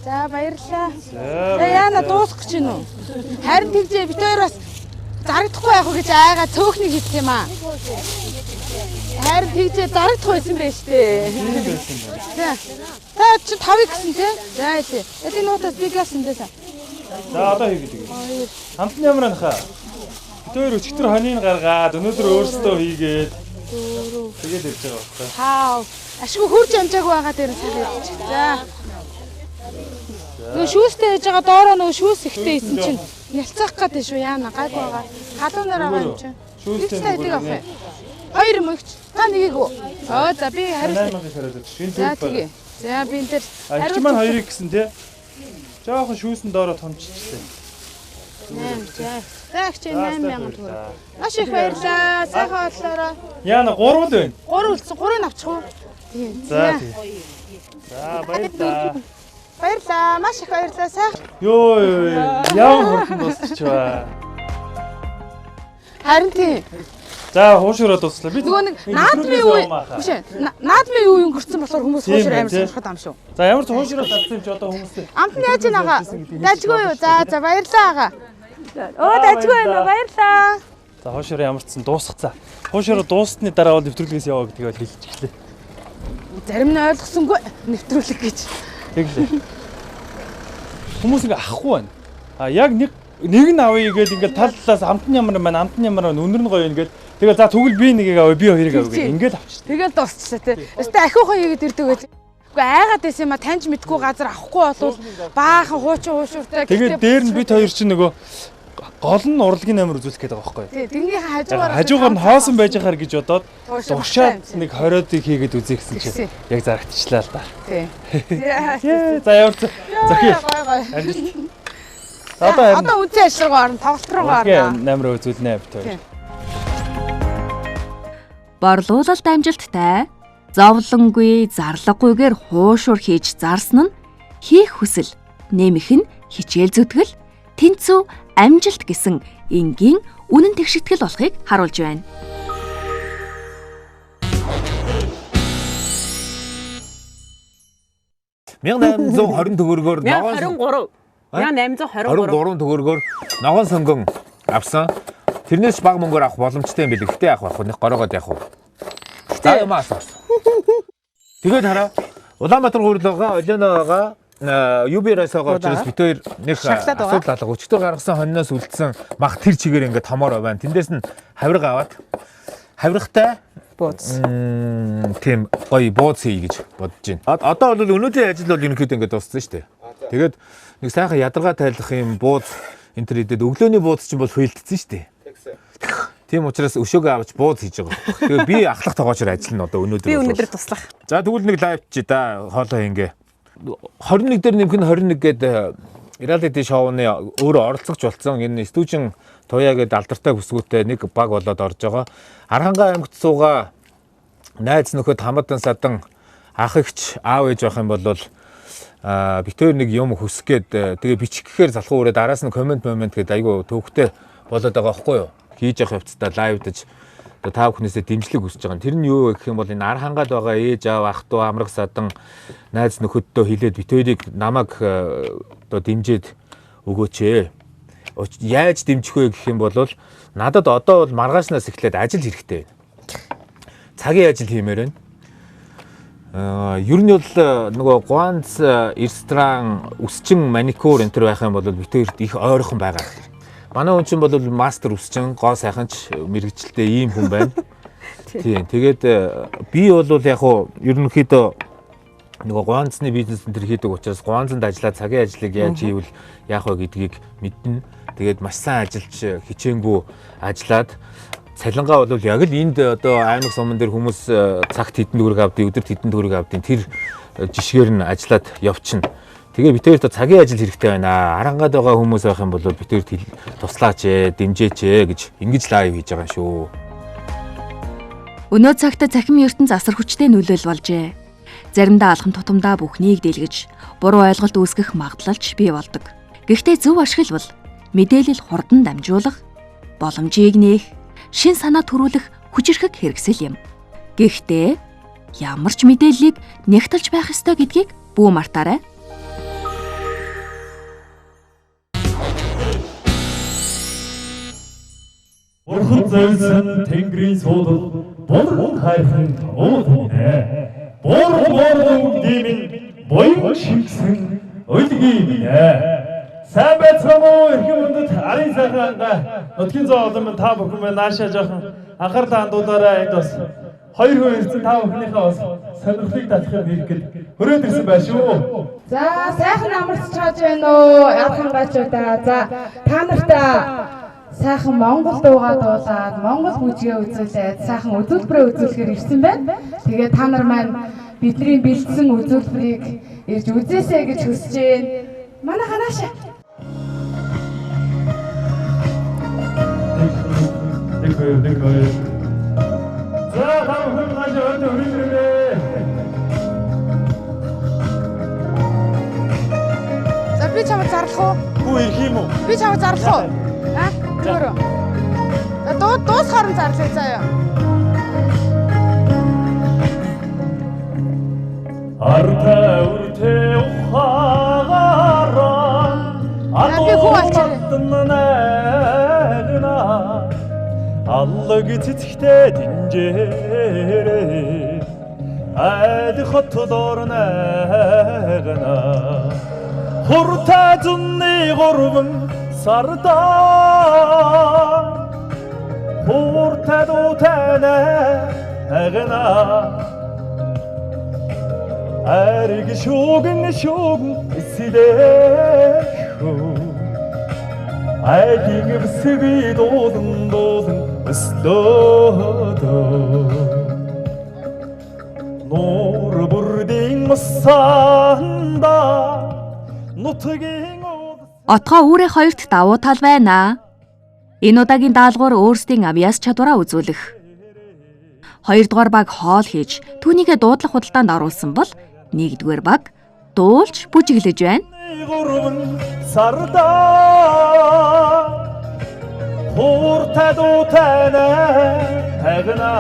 За баярлалаа. За яана дуусах гэж байна уу? Харин тэгжээ бид хоёр бас зарагдахгүй яах вэ гэж айгаа цөөхнийг хийх юм аа. Харин тэгжээ зарагдах байсан байх штэ. За. Та чи 5 гэсэн тий? За тий. Энэ нуутаас би гасан дээ. За одоо хийгээд өгье. Хамт нь ямар анхаа? Бид хоёр өчигдөр хонийг гаргаад өнөөдөр өөрсдөө хийгээд тэгээд ирж байгаа байхгүй. 5. Ашгүй хурж амжаагүй байгаа дээр сайхан идчих. За. Нөгөө шүүстэй хийж байгаа доороо нөгөө шүүс ихтэй исэн чинь нялцаах гэдэг шүү яана гайгүй байгаа. Халуунаар байгаа юм чинь. Шүүстэй хэдийг авах юм? Хоёр юм өгч. Та нэгийг үү? Оо за би хариулт. 8000-ыг хариулж. Энэ За тэгээ. За би энэ дээр хариулт маань хоёрыг гэсэн тий. Жохон шүүсэн доороо томччихлээ. 8 за. За их чи 8000 төгрөг. Маш их баярлалаа. Сайхан хооллоорой. Яна 3 л байна. 3 үлдсэн. 3-ыг авчих уу? Тийм. За тий. За баярлалаа. Баярлалаа. Маш их баярлалаа. Сайхан. Йоо ямар хурдан дуусчихваа. Харин тийм. За хуушураа дууслаа. Би нөгөө нэг наадмын үе биш ээ. Наадмын үе өнгөрцөн болохоор хүмүүс хуушур амар сонирхоод ам шүү. За ямар ч хуушураа татсан юм чи одоо хүмүүс. Амт нь яаж байна агаа? Дажгүй юу? За за баярлалаа агаа. Өө дажгүй байна уу? Баярлалаа. За хуушураа ямар ч сан дуусгацаа. Хуушураа дууссаны дараа бол нэвтрүүлгээс яваа гэдгийг бол хэлж эхлэв. Зарим нь ойлгосонгүй нэвтрүүлэг гэж. Тэглээ. Хүмүүс ингээ ахгүй байна. А яг нэг нь авъя гэж ингээл тал талаас амт нь ямар байна, амт нь ямар байна, үнэр нь гоё ингээл тэгэл за тэгвэл би нэгийг авъя, би хоёрыг авъя гэх ингээл авчих. Тэгэл дуусчихлаа тий. Өстой ахиухан хийгээд ирдэг байл. Үгүй айгаад байсан юм а таньж мэдгүй газар авахгүй болвол баахан хуучин хуушууртай. Тэгээд дээр нь бид хоёр чинь нөгөө гол нь урлагийн номер үзүүлэх гээд байгаа байхгүй юу? Тий, тэнгийнхээ хажуугаар хажуугаар нь хоосон байж хаар гэж бодоод дуршаад нэг 20-ыг хийгээд үзье гэсэн чинь яг зарагдчихлаа л да. Тий. За ямар ч зохиё. Амжилт. Одоо харин одоо үнцэн ажил руу орно, тоглолт руу орно. Номер үзүүлнэ бит хоёр. Борлуулалт амжилттай, зовлонгүй, зарлаггүйгээр хуушур хийж зарсан нь хийх хүсэл, нэмэх нь хичээл зүтгэл, тэнцүү амжилт гэсэн энгийн үнэн тэгшигтгэл болохыг харуулж байна. $1820 төгрөгөөр ногоон 23 1823 төгрөгөөр ногоон сонгон авсан. Тэрнээс бага мөнгөөр авах боломжтой юм билээ. Гэтэ яах вэ? Нэг горогоод явах уу? За юм асуусан. Тэгээд хараа Улаанбаатар гурил байгаа, Олино байгаа, UB Rice байгаа учраас бид хоёр нэг асуудал алга. Өчигдөр гаргасан хоньноос үлдсэн мах тэр чигээр ингээд томоор байна. Тэндээс нь хавирга аваад хавиргатай бууз. Тийм гоё бууз хий гэж бодож байна. Одоо бол өнөөдрийн ажил бол ерөнхийдөө ингээд дууссан шүү дээ. Тэгээд нэг сайхан ядаргаа тайлах юм бууз энэ төр идэд өглөөний бууз чинь бол фейлдсэн шүү дээ. Тийм учраас өшөөгөө авч бууз хийж байгаа. Тэгээ би ахлах тогоочор ажиллана одоо өнөөдөр. Би өнөөдөр туслах. За тэгвэл нэг лайв чи да хоолоо ингээ. 21 дээр нэмэх нь 21 гээд реалити шоуны өөрөө оролцогч болсон энэ стужин Туяа гээд алдартай бүсгүйтэй нэг баг болоод орж байгаа. Архангай аймагт суугаа найз нөхөд хамаатан садан ах эгч аав ээж байх юм бол бит хоёр нэг юм хүсэх гээд тэгээ бичих гэхээр залхуу өрөө араас нь коммент момент гээд айгүй төвхтэй болоод байгаа байхгүй юу? Хийж явах явцдаа лайвдаж одоо та бүхнээсээ дэмжлэг хүсэж байгаа. Тэр нь юу вэ гэх юм бол энэ ар хангаад байгаа ээж аав ах トゥ амраг садан найз нөхөддөө хилээд бит хоёрыг намайг одоо дэмжиж өгөөч ээ. Яаж дэмжих вэ гэх юм бол надад одоо бол маргаашнаас эхлээд ажил хэрэгтэй байна. Цагийн ажил хиймээр байна. Ер нь бол нөгөө Гуанц ресторан үсчин маникюр энэ төр байх юм бол бит хоёрт их ойрхон байгаа. Манай хүн чинь бол мастер үсчин гоо сайханч мэрэгчлээ ийм хүн байна. Тийм. Тэгээд би бол яг хуу ерөнхийдөө нөгөө гуанцны бизнес энэ төр хийдэг учраас гуанцанд ажиллаад цагийн ажлыг яаж хийвэл яах вэ гэдгийг мэднэ. Тэгээд маш сайн ажиллаж хичээнгүй ажиллаад цалингаа бол яг л энд одоо аймаг суман дээр хүмүүс цагт хэдэн төгрөг авдیں، өдөрт хэдэн төгрөг авдیں۔ Тэр жишгээр нь ажиллаад явчихна. Тэгээ бид хоёрт цагийн ажил хэрэгтэй байна. Арангаад байгаа хүмүүс байх юм бол бид хоёрт туслаач ээ, дэмжээч ээ гэж ингэж лайв хийж байгаа юм шүү. Өнөө цагт цахим ертөнц асар хүчтэй нөлөөлөл болжээ. Заримдаа алхам тутамдаа бүхнийг дийлгэж, буруу ойлголт үүсгэх магадлалч бий болдог. Гэхдээ зөв ашиглавал мэдээлэл хурдан дамжуулах, боломжийг нээх, шин санаа төрүүлэх хүчирхэг хэрэгсэл юм. Гэхдээ ямар ч мэдээллийг нягталж байх ёстой гэдгийг бүү мартаарай. Бурхан зорьсон тэнгэрийн суудал бурхан хайрхан уул минь. Бурхан бурхан димэн буян шигсэн өлгийн минь. Сайн байцгаана уу эрхэм хүндэт арын сайхан ангаа нутгийн зоо олон минь та бүхэн маань наашаа жоохон анхаарлаа хандуулаарай. Энд бас хоёр хүн ирсэн, та бүхнийхээ бас сонирхлыг татахын хэрэгэд хөрөөд ирсэн байх шүү. За сайхан амарч чааж байна уу архангаачуудаа. За та нартай сайхан Монгол дуугаа дуулаад, Монгол бүжгээ үзүүлээд, сайхан үзүүлбэрээ үзүүлэхээр ирсэн байна. Тэгээд та нар маань бидний бэлдсэн үзүүлбэрийг ирж үзээсэй гэж хүсэж байна. Манай ханаашаа. Нэг хоёр, нэг хоёр. За та бүхэн наашаа өдөр хүрээд ирээрэй. За би чамд зарлах уу? Хүү ирэх юм уу? Би чамд зарлах уу? Аа? Зүгээр. За дуусахаар нь зарлая заяа. Артай үртэй ухаагаараа би хүү алчаарай. Аллаг цэцэгтэй динжээрээ айл хотлоор найгна. Хуртай зунны гурван сардаа хууртай дуутай найгна. Ариг шүүгэн шүүгэн эсэлэхүү айлын эвсгүй дуулан дуулан өслөөдөө. Нуур бүрдийн мусанда нутгийн Отгоо үүрээ хоёрт давуу тал байна. Энэ удаагийн даалгавар өөрсдийн авьяас чадвараа үзүүлэх. Хоёрдугаар баг хоол хийж түүнийгээ дуудлах худалдаанд оруулсан бол нэгдүгээр баг дуулж бүжиглэж байна. Сардаа хууртай дуутай найгна.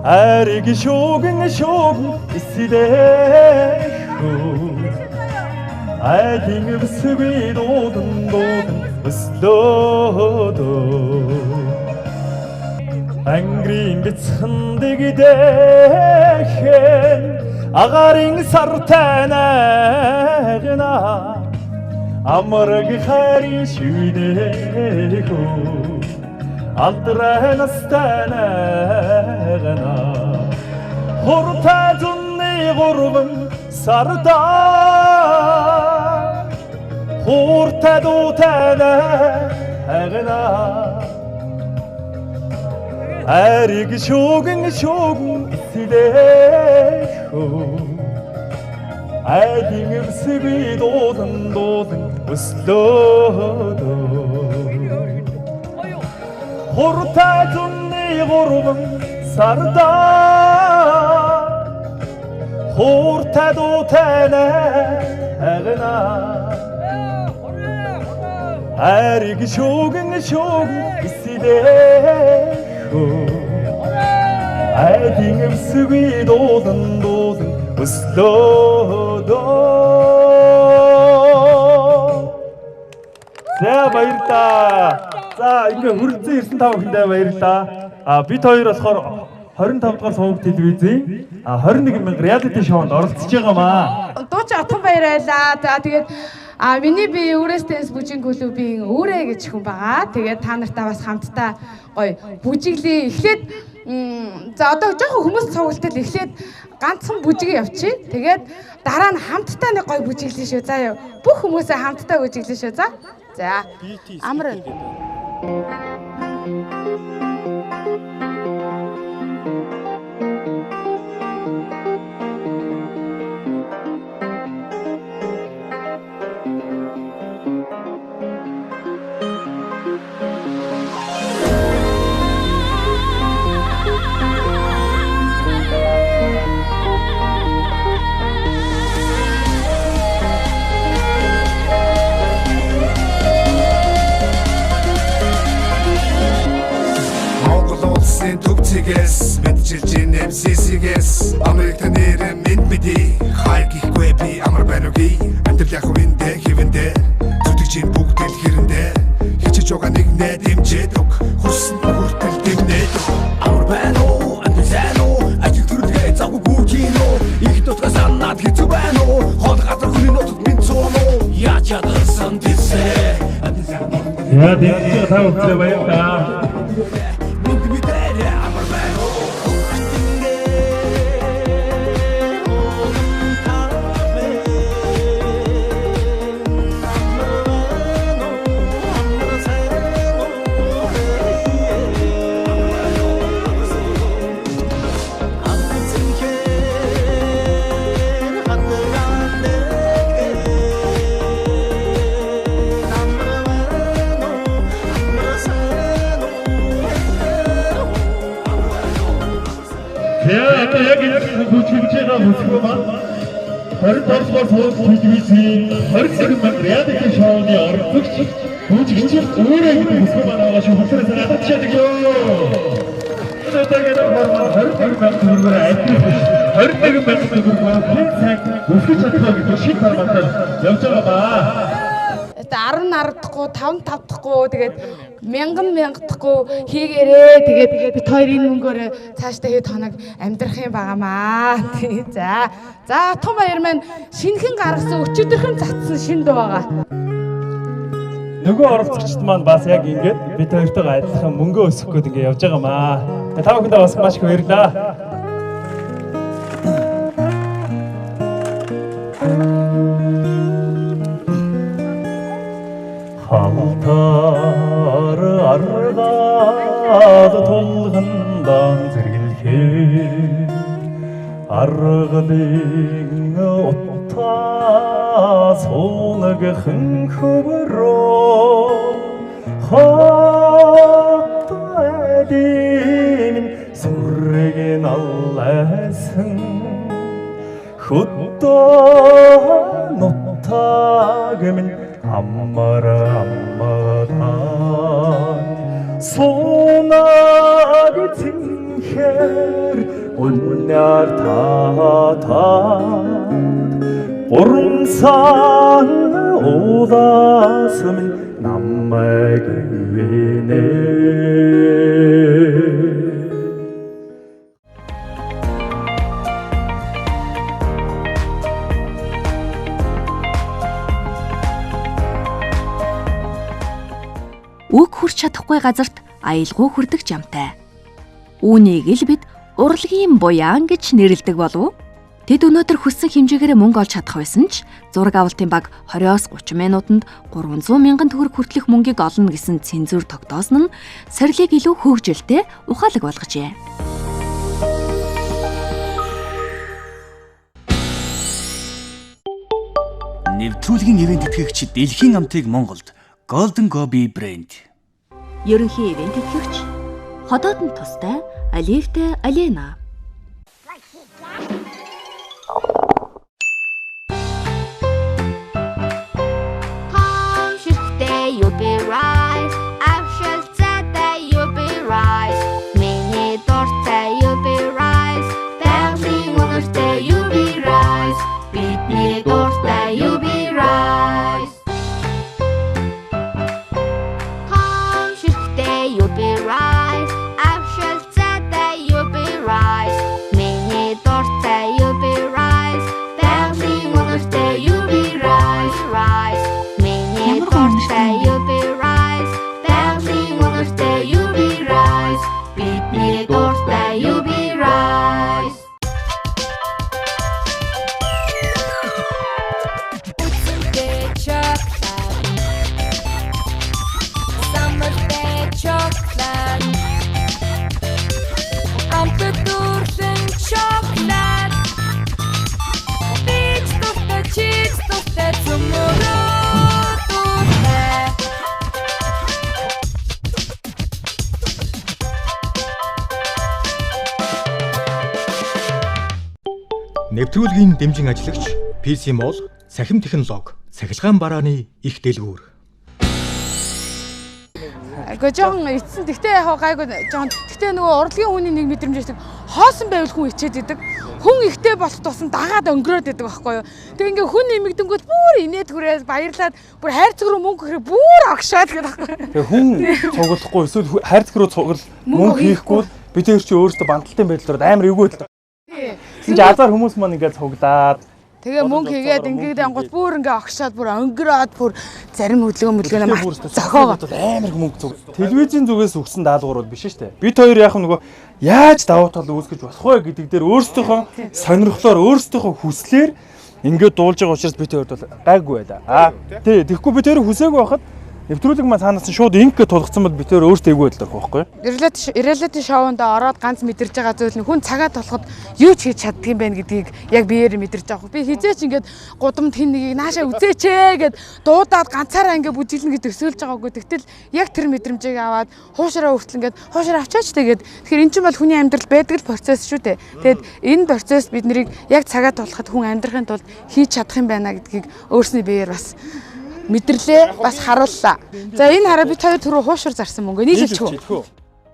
Ариг шүүгэн шүүгэн эсэлэхүү айлын эвсгүй дуулан дуулан өслөөдөө. Ангирын бяцхан дэгдэхэн агарын сартай найгна. Амраг хайрын шүнэхүү алдрай настай найгна. Хуртай зунны гурван сардаа хууртай дуутай найгна. Ариг шүүгэн шүүгэн эсэлэхүү айлын эвсгүй дуулан дуулан өслөөдөө. Хуртай зунны гурван сардаа хууртай дуутай найгна. Ариг шүүгэн шүүгэн эсэлэхүү айлын эвсгүй дуулан дуулан өслөөдөө. За баярлалаа. За ингээ хүрэлцэн ирсэн та бүхэндээ баярлалаа. А бид хоёр болохоор 25 дугаар суваг телевизийн 21 мянга реалити шоунд оролцож байгаамаа. Дууч Отгон баярлалаа. За тэгээд миний би Everest Dance бүжгийн клубын Үүрээ гэж хүн байгаа. Тэгээд та нартай бас хамтдаа гоё бүжиглээ. Эхлээд за одоо жоохон хүмүүс цугалтал эхлээд ганцхан бүжиг явчих. Тэгээд дараа нь хамтдаа нэг гоё бүжиглээ шүү. За юу. Бүх хүмүүсээ хамтдаа бүжиглээ шүү. За. За. Амар байна. Эсвэл яг үндэ хэвэндэ зүтгэж ин бүгд л хэрэндэ хичээж байгаа нэг нэ дэмжээд өг хүссэн хүртэл дэмнээд амар байна уу амт сайн уу ажил төрөлгээ завгүй гүйж үү их дутгаас аннаад хэцүү байна уу хол газар хүний нутад минь цуун уу яаж чадсан тийсээ яа дэмжиж та бүхэндээ баярлалаа. Минь мэдэрэ амар байна уу Яг энэ хүчтэй байгаа бүсгүй маань 25 дугаар суур телевизийн 21 мянга реалити шоуны оролцогч бүжигч өөрөө гэдэг бүсгүй маань байгаа шүү. Хөсрөөс надад чиад өгөө. Энэ удаагийн формат 21 мянга төгрөгөөр адил биш. 21 мянга төгрөгөөр хэн сайн өсгөж чадах вэ гэдэг шин форматаар явж байгаа ба. 10 10-ахгүй 5 5-ахгүй тэгээд мянган мянгадахгүй хийгээрээ тэгээд бит хоёр энэ мөнгөөр цаашдаа хэд хоног амьдрах юм байгаамаа. Тий. За. За том баяр маань шинэхэн гаргасан өчигдөрхөн цацсан шин дуу байгаа. Нөгөө оролцогчд маань бас яг ингээд бит хоёртойгоо адилхан мөнгөө өсгөх гээд ингээд явж байгаамаа. Та бүхэндээ бас маш их баярлалаа. Халтар аргаад тулгандан зэрэглэхээ аргалын утаа сунагхан хөврөө хот эдийн сүргэн алласан хөдөө нутаг минь амар амгатай сунаг цэнхэр уннаар татаад гурмсан улаас минь намайг винэ. Үг хүрч чадахгүй газарт аялгау хүрдэг жамтай. Үүнийг л бид урлагийн буяан гэж нэрлэдэг болов уу? Тэд өнөөдөр хүссэн хэмжээгээр мөнгө олж чадах байсан ч зураг авалтын баг 20-оос 30 минутанд 300 мянган төгрөг хүртэлх мөнгийг олно гэсэн цензуур тогтоосон нь сорилыг илүү хөгжилтэй ухаалаг болгожээ. Нэвтрүүлгийн ивээн тэтгэгч Дэлхийн амтыг Монголд Golden Gobi брэнд. Ерөнхий ивээн тэтгэгч ходоод нь тустай Оливтай Алена. Том ширхтэй you be right. Авшил зайтай you be right. Миний дуртай you be right. Байгалийн үнэртэй you be right. Бидний дуртай you be right. Том ширхтэй you be right. Авшил зайтай you be right. Миний дуртай you be right. Байгалийн үнэртэй you be right. Right. Миний дуртай you be right. Байгалийн үнэртэй you be right. Бидний дуртай you be right. Нэвтрүүлгийн дэмжин ажиллагч PC Mall, Сахим технологи, цахилгаан барааны их дэлгүүр. Гэхдээ жоохон эцсэн. Тэгтээ яг гайгүй жоохон. Тэгтээ нөгөө урлагийн хүний нэг мэдрэмж байдаг. Хоосон байвал хүн ичээд идэг. Хүн ихтэй болох тусам дагаад өнгөрөөд идэг байхгүй юу. Тэг ингээ хүн нэмэгдэнгүүт бүр инээд хүрээс баярлаад бүр хайрцаг руу мөнгө хэрэг бүр огшоод гэдэг байхгүй. Тэгээ хүн цуглахгүй эсвэл хайрцаг руу цугл мөнгө хийхгүй бид тэр чи өөрөөсөө банталтай байдлаар амар эвгүй л. Тэгсэн чи азар хүмүүс маань ингээ цуглаад тэгээ мөнгө хийгээд ингээд ангууд бүр ингээ огшоод бүр өнгөрөөд бүр зарим хөдөлгөөн зохиогоо амар их мөнгө зүг. Телевизийн зүгээс өгсөн даалгавар бол биш шүү дээ. Бид хоёр яг нөгөө яаж давуу тал үүсгэж болох вэ гэдэг дээр өөрсдийнхөө сонирхлоор өөрсдийнхөө хүслээр ингээд дуулж байгаа учраас бид хоёрт бол гайгүй байлаа. Аа тий, тэгэхгүй бид хоёр хүсээгүй байхад нэвтрүүлэг маань цаанаас нь шууд инк гэж тулгацсан бол бид хоёр өөртөө эвгүй байдлаар байхгүй. Реалити шоунд ороод ганц мэдэрч байгаа зүйл нь хүн цагаа тулахад юу ч хийж чаддаг юм байна гэдгийг яг биеэр мэдэрч байгаа. Би хизээч ингээд гудамд хин нэгийг наашаа үзээч ээ гэд дуудаад ганцаараа ингээд бүжиглэнэ гэж төсөөлж байгаагүй. Тэгтэл яг тэр мэдрэмжийг аваад хуушраа хүртэл ингээд хуушраа авчаач тэгээд тэгэхээр эн чинь бол хүний амьдрал байдаг л процесс шүү дээ. Тэгээд энэ процесс бид нарыг яг цагаа тулахад хүн амьдрахын тулд хийж чадах юм байна гэдгийг өөрсний биеэр бас мэдэрлээ, бас харууллаа. За энэ хараа бид хоёр түрүү хуушур зарсан мөнгө нийлүүлчих үү?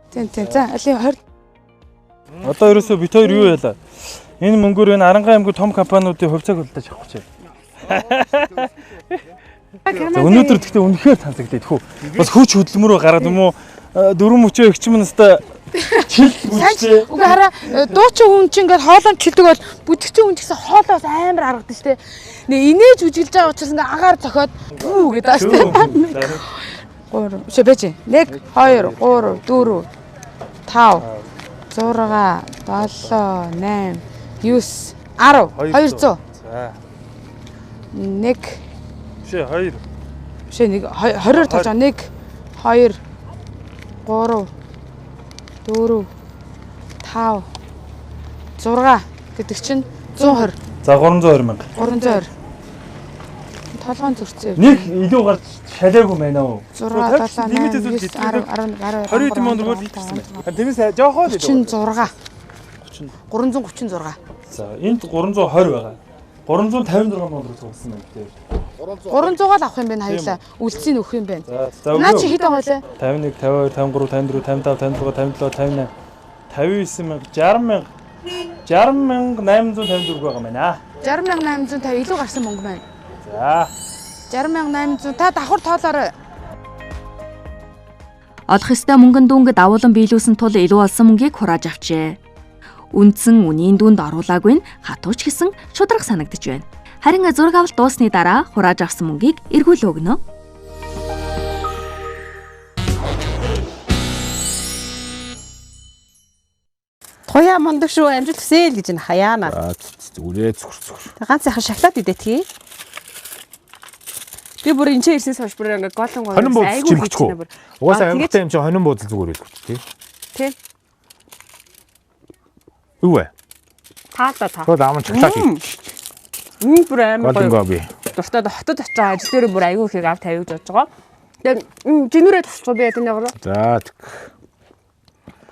Тийм тийм. За алин 20. Одоо ерөөсөө бид хоёр юу ялаа? Энэ мөнгөөр энэ Аранхуй аймгийн том компаниудын хувьцааг худалдаж авах гэж байна. За өнөөдөр гэхдээ үнэхээр тансаглаа тэхүү. Бас хүч хөдөлмөрөө гараад юм уу? Дөрвөн мөчөө эгч минь өстой чил бүжтэй. Үгүй хараа дуучин хүн чинь ингээд хоолойд чилдэг бол бүжигчин хүн ч гэсэн хоолоос амар аргадаг шүү дээ. Нэ инээж үжилж байгаа учраас ингээд агаар зохиод пүү гэдэг аа шүү дээ. 3 биш байж. 1 2 3 4 5 6 7 8 9 10 200. За. 1 биш 2. Биш 1 20-оор тоож байгаа. 1 2 3 4 5 6 гэдэг чинь 120. За 320 мянга. 320. Толгойн зөрчсөн. Нэг илүү гарч шалаагүй байна уу? 6 7 8 9 10 11 20 хэдэн мянга төгрөг хэлсэн байна. Тиймээс жоохоо л 36. 336. За энд 320 байгаа. 356 мянга төгрөг цугласан байна гэдэг. 300-аа л авах юм байна хоёулаа. Үлдсийг өгөх юм байна. Наа чи хэд байгаа вэ? 51 52 53 54 55 56 57 58 59 мянга 60 мянга 60,854 байгаа байна. 60,850 илүү гарсан мөнгө байна. За. 60,800 та давхар тоолоорой. Олох ёстой мөнгөн дүнг давуулан биелүүлсэн тул илүү олсон мөнгийг хурааж авчээ. Үндсэн үнийн дүнд оруулаагүй нь хатууч гэсэн шударга санагдаж байна. Харин зураг авалт дуусны дараа хурааж авсан мөнгийг эргүүл өгнө. Туяа мундаг шүү, амжилт хүсээл гэж энэ хаяана. Зүгээрээ зүгэр. Ганц сайхан шоколад идэтгий. Би бүр энэ ч ирсэнээс хойш бүр ингээ голон гоё. Хонин бууз чимэгчгүй. Угаасаа амжилттай юм чи хонин бууз зүгээр байлгүй тий. Тий. Юу вэ? Таалаа та. Шууд аав шоколад идчих. Бүр амар гоё. Дуртай хотод очиж байгаа ажил дээр бүр аюу ихийг ав тавьж бодож байгаа. Тэгээ жинүүрээ тусчих би яа тэр. За тэг.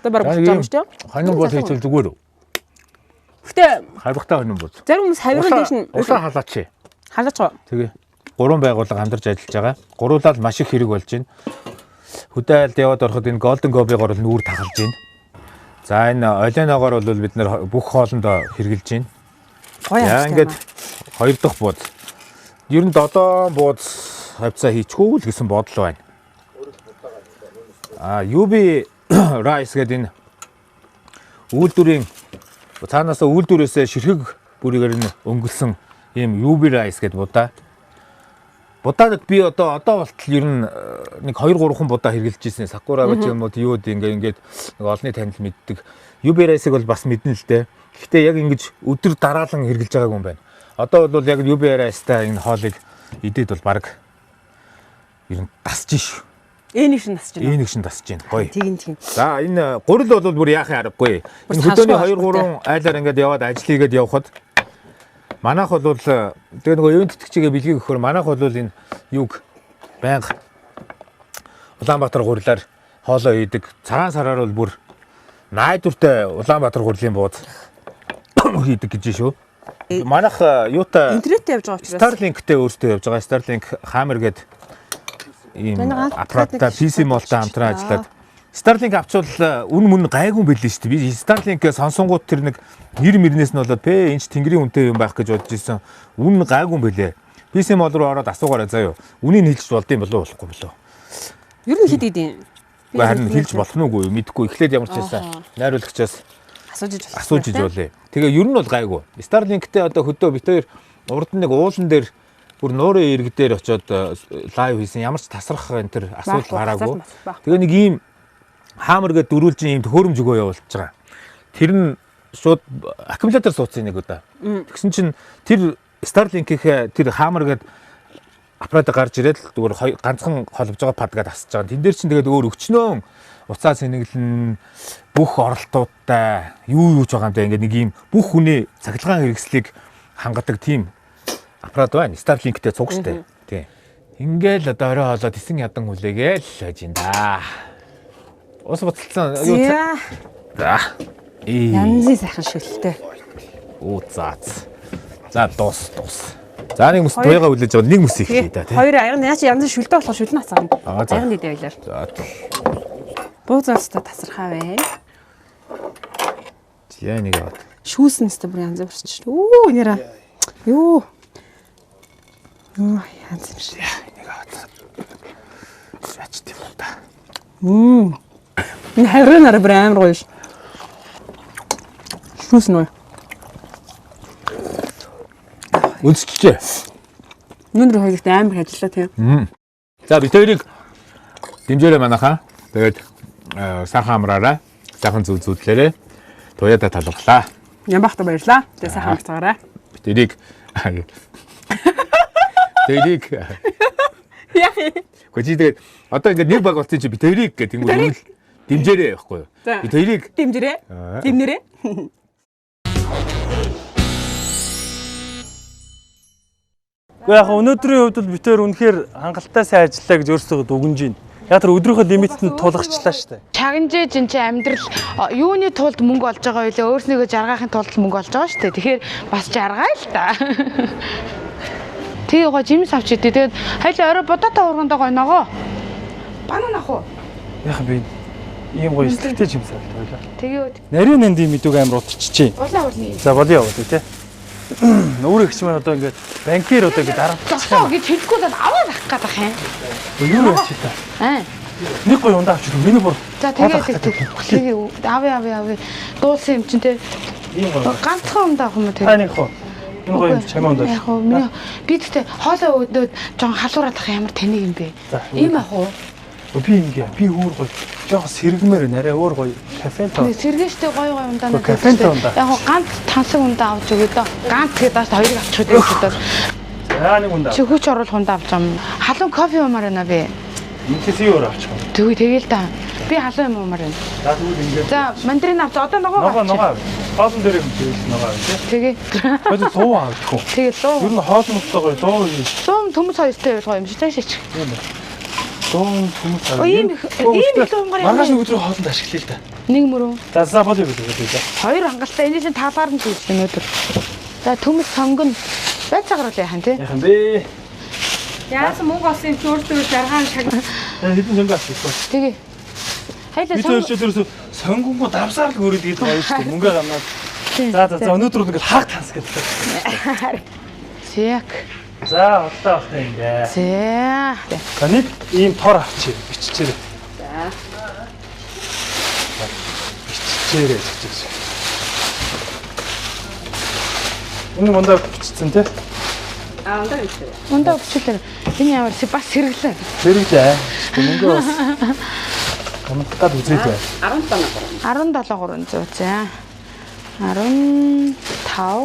Одоо бараг болчих юм шүү дээ. Хонин бууз хийчихвэл зүгээр үү? Гэтэ хавигтай хонин бууз. Зарим хүмүүс хавигын дэш нь усаа халаач. Халаач уу? Тэгээ. Гурван байгууллага хамтарч ажиллаж байгаа. Гуруулаад маш их хэрэг болж байна. Хөдөө айлд яваад ороход энэ Golden Gobi-гоор бол нүүр тахалж байна. За энэ Оленогоор бол бид нэр бүх хоолндоо хэрглэж байна. Гоё. Ингээд хоёр дахь бууз. Ер нь 7 бууз хавцаа хийчихүү л гэсэн бодол байна. А UB Rice гэдэг энэ үйлдвэрийн цаанаасаа үйлдвэрээсээ ширхэг бүрийгээр нь өнгөлсөн ийм UB Rice гэдэг будаа. Будааг би одоо болтол ер нь нэг 2 3 хан будаа хэрглэж ирсэн. Сакура гэж юм уу юу ингээд нэг олонний танил мэддэг. UB Rice-ыг бол бас мэднэ л дээ. Гэхдээ яг ингэж өдөр дараалан хэрглэж байгаагүй юм байна. Одоо бол яг UB Rice-тай энэ хоолыг идээд бол баг ер нь дасж ш. Энийг шин дасж байна. Энийг шин дасж байна. Гоё. Тийм тийм. За энэ гурил бол бүр яахын аргагүй. Энэ хөдөөний 2 3 айлаар ингээд яваад ажил хийгээд явхад манайх бол тэгээ нөгөө ивент тэтгэгчгээ бэлгийг өгөхөөр манайх бол энэ юг байнга Улаанбаатар гурилаар хоолоо хийдэг. Цагаан сараар бол бүр найдвартай Улаанбаатар гурилын бууз хийдэг гэж шүү. Манайх юутай интернеттэй явж байгаа учраас Starlink-тэй өөртөө явж байгаа. Starlink Hammer гэдэг ийм аппараттай PC Mall-тай хамтран ажиллаад Starlink авчвал үн мөн гайгүй юм билээ шүү дээ. Би Starlink сонсонгууд тэр нэг нэр мөрнээс нь болоод пэ энэ ч тэнгэрийн үнэтэй юм байх гэж бодож исэн. Үн гайгүй юм билээ. PC мол руу ороод асуугаарай заяа. Үнийг хэлж болд юм болов уу болохгүй болов. Ер нь хэд идэв? Гэхдээ харин хэлж болох нь үгүй мэдэхгүй. Эхлээд ямар ч байсан найруулагчаас асууж иж болох. Асууж иж болъё. Тэгээ ер нь бол гайгүй. Starlink-тэй одоо хөдөө бит хоёр урд нэг уулан дээр бүр нуурын ирэг дээр очиод лайв хийсэн. Ямар ч тасрах энэ төр асуудал гараагүй. Тэгээ нэг ийм хаамар гээд дөрүүлжин ийм төхөөрөмж өгөө явуулж байгаа. Тэр нь шууд аккумулятор суудсан нэг удаа. Тэгсэн чинь тэр Starlink-ийн тэр хаамар гээд аппарат гарч ирээд л зүгээр ганцхан холбож байгаа пад гээд асж байгаа. Тэн дээр чинь тэгээд өөр өчнөө уцаа сэнэглэн бүх оролтуудтай юу юуж байгаа юм бэ ингээд нэг ийм бүх хүний цахилгаан хэрэгслийг хангадаг тийм аппарат байна. Starlink-тэй цуг штэ. Тийм. Ингээл одоо орой хоолоод эсэн ядан хүлээгээл байж ин да. Ус буцалсан юу за. Янзын сайхан шөлттэй. Оо заац. За дуус. За нэг мөс туяга хүлээж аваад нэг мөс их да тий. Хоёр аяга наа чи янзын шөлтөө болох шүлэн хацаана. Аяга нийт байлаар. За. Буу золстой тасархаа бай. За нэг аваад. Шүүсэн өстө бүр янз бүрч шүү. Үу нэрэ. Юу. Юу янз юм шиг. Нэг аваад. Яач тийм юм да. Энэ харин нараа бүр амар гоё ш. Шүүсэн үү? Үнсэлжээ. Өнөөдөр хоёрт амар ажиллаа тийм. За бид хоёрыг дэмжээрэй манайхаа. Тэгээд сайхан амраарай. Сайхан зүг зүудлээрэй. Туяада талархлаа. Ямбахта баярлаа. Тэгээ сайхан амарцгаарай. Бид хоёрыг тэрийг яах юм? Гэхдээ чи тэгээд одоо ингээд нэг баг болсон чи бид хоёрыг гэх юм уу дэмжээрэй байхгүй юу? Бид хоёрыг дэмжээрэй. Дэмнэрээ. Гэхдээ яг өнөөдрийн хувьд бол бид хоёр үнэхээр хангалттай сайн ажиллаа гэж өөрсдөө дүгнэж байна. Яг тэр өдрийнхөө лимитэд нь тулгагчлаа шүү дээ. Чагнжээж эн чи амьдрал юуны тулд мөнгө олж байгаа вэ? Өөрснийгөө жаргаахын тулд мөнгө олж байгаа шүү дээ. Тэгэхээр бас жаргаа л та. Тэгээ гоо жимс авч идэ. Тэгээд хоёул орой будаатай ургандаа гой ногоо. Банан ах уу? Яг би ийм гоё эслэгтэй жимс авт байлаа. Тэгээ. Нарийн нандин мэдүүг амар утчихжээ. Улаан урны. За болио болио тий. Өөрөө их ч маань одоо ингээд банкир одоо ингээд дарамтлах зогсоо гэж хэлэхгүй бол аваад ах гээд ах юм. Юу яач та? Аа. Нэг гоё ундаа авчих. Миний бүр. За тэгээ тэгээ авъя авъя. Дуулсан юм чинь те. Ийм гоё. Ганцхан ундаа авах юм уу тэгээ? Та нэг хоо. Энэ гоё юм чамаа ундаа. Яг хоо миний би тэгтээ хоолой өдөөд жоон халуураад ах ямар таник юм бэ? Ийм ах уу? Би ингээ би өөр гоё. Жохон сэргмээр нэрээ өөр гоё кафен тоо. Сэргээштэй гоё гоё ундаа надад. Кафен тоо ундаа. Яг ганц тансаг ундаа авч өгöö дөө. Ганц гэдэг даа хоёрыг авчих үү гэж бодоод. За нэг ундаа. Чи хүч оруулах ундаа авч юм. Халуун кофе уумаар байна би. Энэс юу өөр авчих юм? Тэгвэл тэгэл та. Би халуун юм уумаар байна. За тэгвэл ингээ. За мандарин авч одоо ногоо авч. Ногоо. Хоолн дээр юм тэгэл ногоо авч тий. Тэгээ. Бодит луу авчих уу? Тэгээ луу. Ер нь хоолноттой гоё луу. Луу төмөс хоёртой гоё юм шиг цаашаач. Тийм ээ. Луун төмөс хоёр. Ийм их луунгаар маргааш өдрөө хоолнд ашиглая л да. Нэг мөрөө. За за болио болио. Хоёр хангалттай энэ чинь таалгаар нь хийж өнөөдөр. За төмөс сонгоно. Байцаагаар л яхан тий. Яхан бэ? Яасан мөнгө олсон юм чи өөртөө жаргаан шаг. Хэдэн сонгоо авчихсан. Тэгээ. Хоёлаа бид хоёр ч ерөөсөө сонгонгоо давсаар л хөрөд идэв гоё шүү дээ. Мөнгө гамнаад. За за за өнөөдөр бол ингээд хааг танс гэдэг. Зяк. За удаа болтой ингээ. За. За нэг ийм тор авчи биччихээрэй. За. Биччихээрэй гэж. Энэ мундаа бичсэн тий? Аа ундаа бичсэн. Ундаа бичүүлээ. Энэ ямар бас сэргэлээ. Сэргэлээ. Мөнгө бас унтах гад үзээд бай. 17 300. За. 15.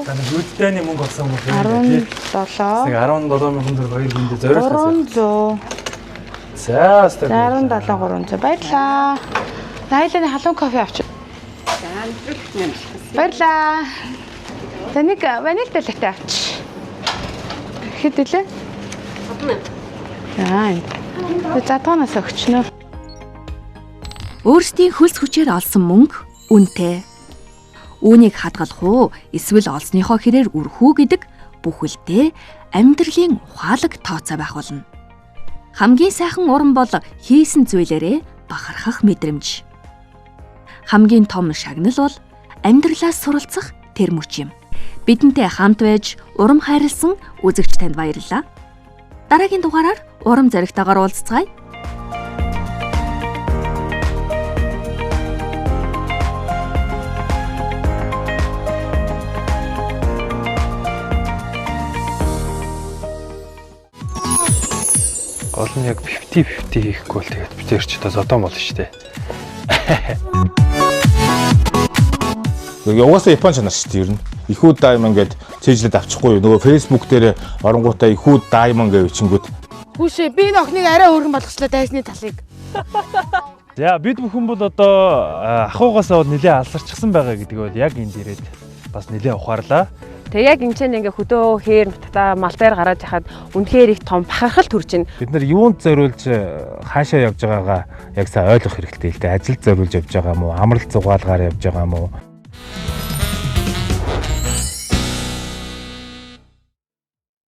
За нэг юудэний мөнгө олсон юм байна тий. 17. Нэг 17,000 төгрөг хоёр хүндээ зориулсан. 300. За, өстой. 17 300. Баярлаа. Найланы халуун кофе авч. За, нэвтрүүлэгт нэмж. Баярлаа. За нэг ваниль латте авч. Хэд илээ? 7. За. Задгаанаас өгчнө. Өөрсдийн хөлс хүчээр олсон мөнгө үнэтэй. Үүнийг хадгалах уу эсвэл олсныхоо хэрээр үрэх үү гэдэг бүхэлдээ амьдралын ухаалаг тооцоо байх болно. Хамгийн сайхан урам бол хийсэн зүйлээрээ бахархах мэдрэмж. Хамгийн том шагнал бол амьдралаас суралцах тэр мөч юм. Бидэнтэй хамт байж урам хайрлсан үзэгч танд баярлалаа. Дараагийн дугаараар урам зоригтойгоор уулзцгаая. Гол нь яг 50-50 хийхгүй бол тэгээд бид тэр ч одоо зодон болно шүү дээ. Угаасаа Япон чанар шүү дээ ер нь. Ихүүд Diamond гээд цээжлээд авчихгүй юу. Нөгөө Facebook дээр оронгуудаа Ихүүд Diamond гэж бичингүүд. Хүүшээ би энэ охиныг арай өөрхөн болгочлаа дайсны талыг. За бид бүхэн бол одоо ахуйгаасаа бол нэлээд алсарчихсан байгаа гэдэг бол яг энд ирээд бас нэлээд ухаарлаа. Тэгээ яг энэ ч ингээ хөдөө хээр нутагтаа мал дээр гараад яхад үнэхээр их том бахархал төрж байна. Бид нар юунд зориулж хаашаа явж байгаагаа яг сайн ойлгох хэрэгтэй л дээ. Ажилд зориулж явж байгаа юм уу? Амралт зугаалгаар явж байгаа юм уу?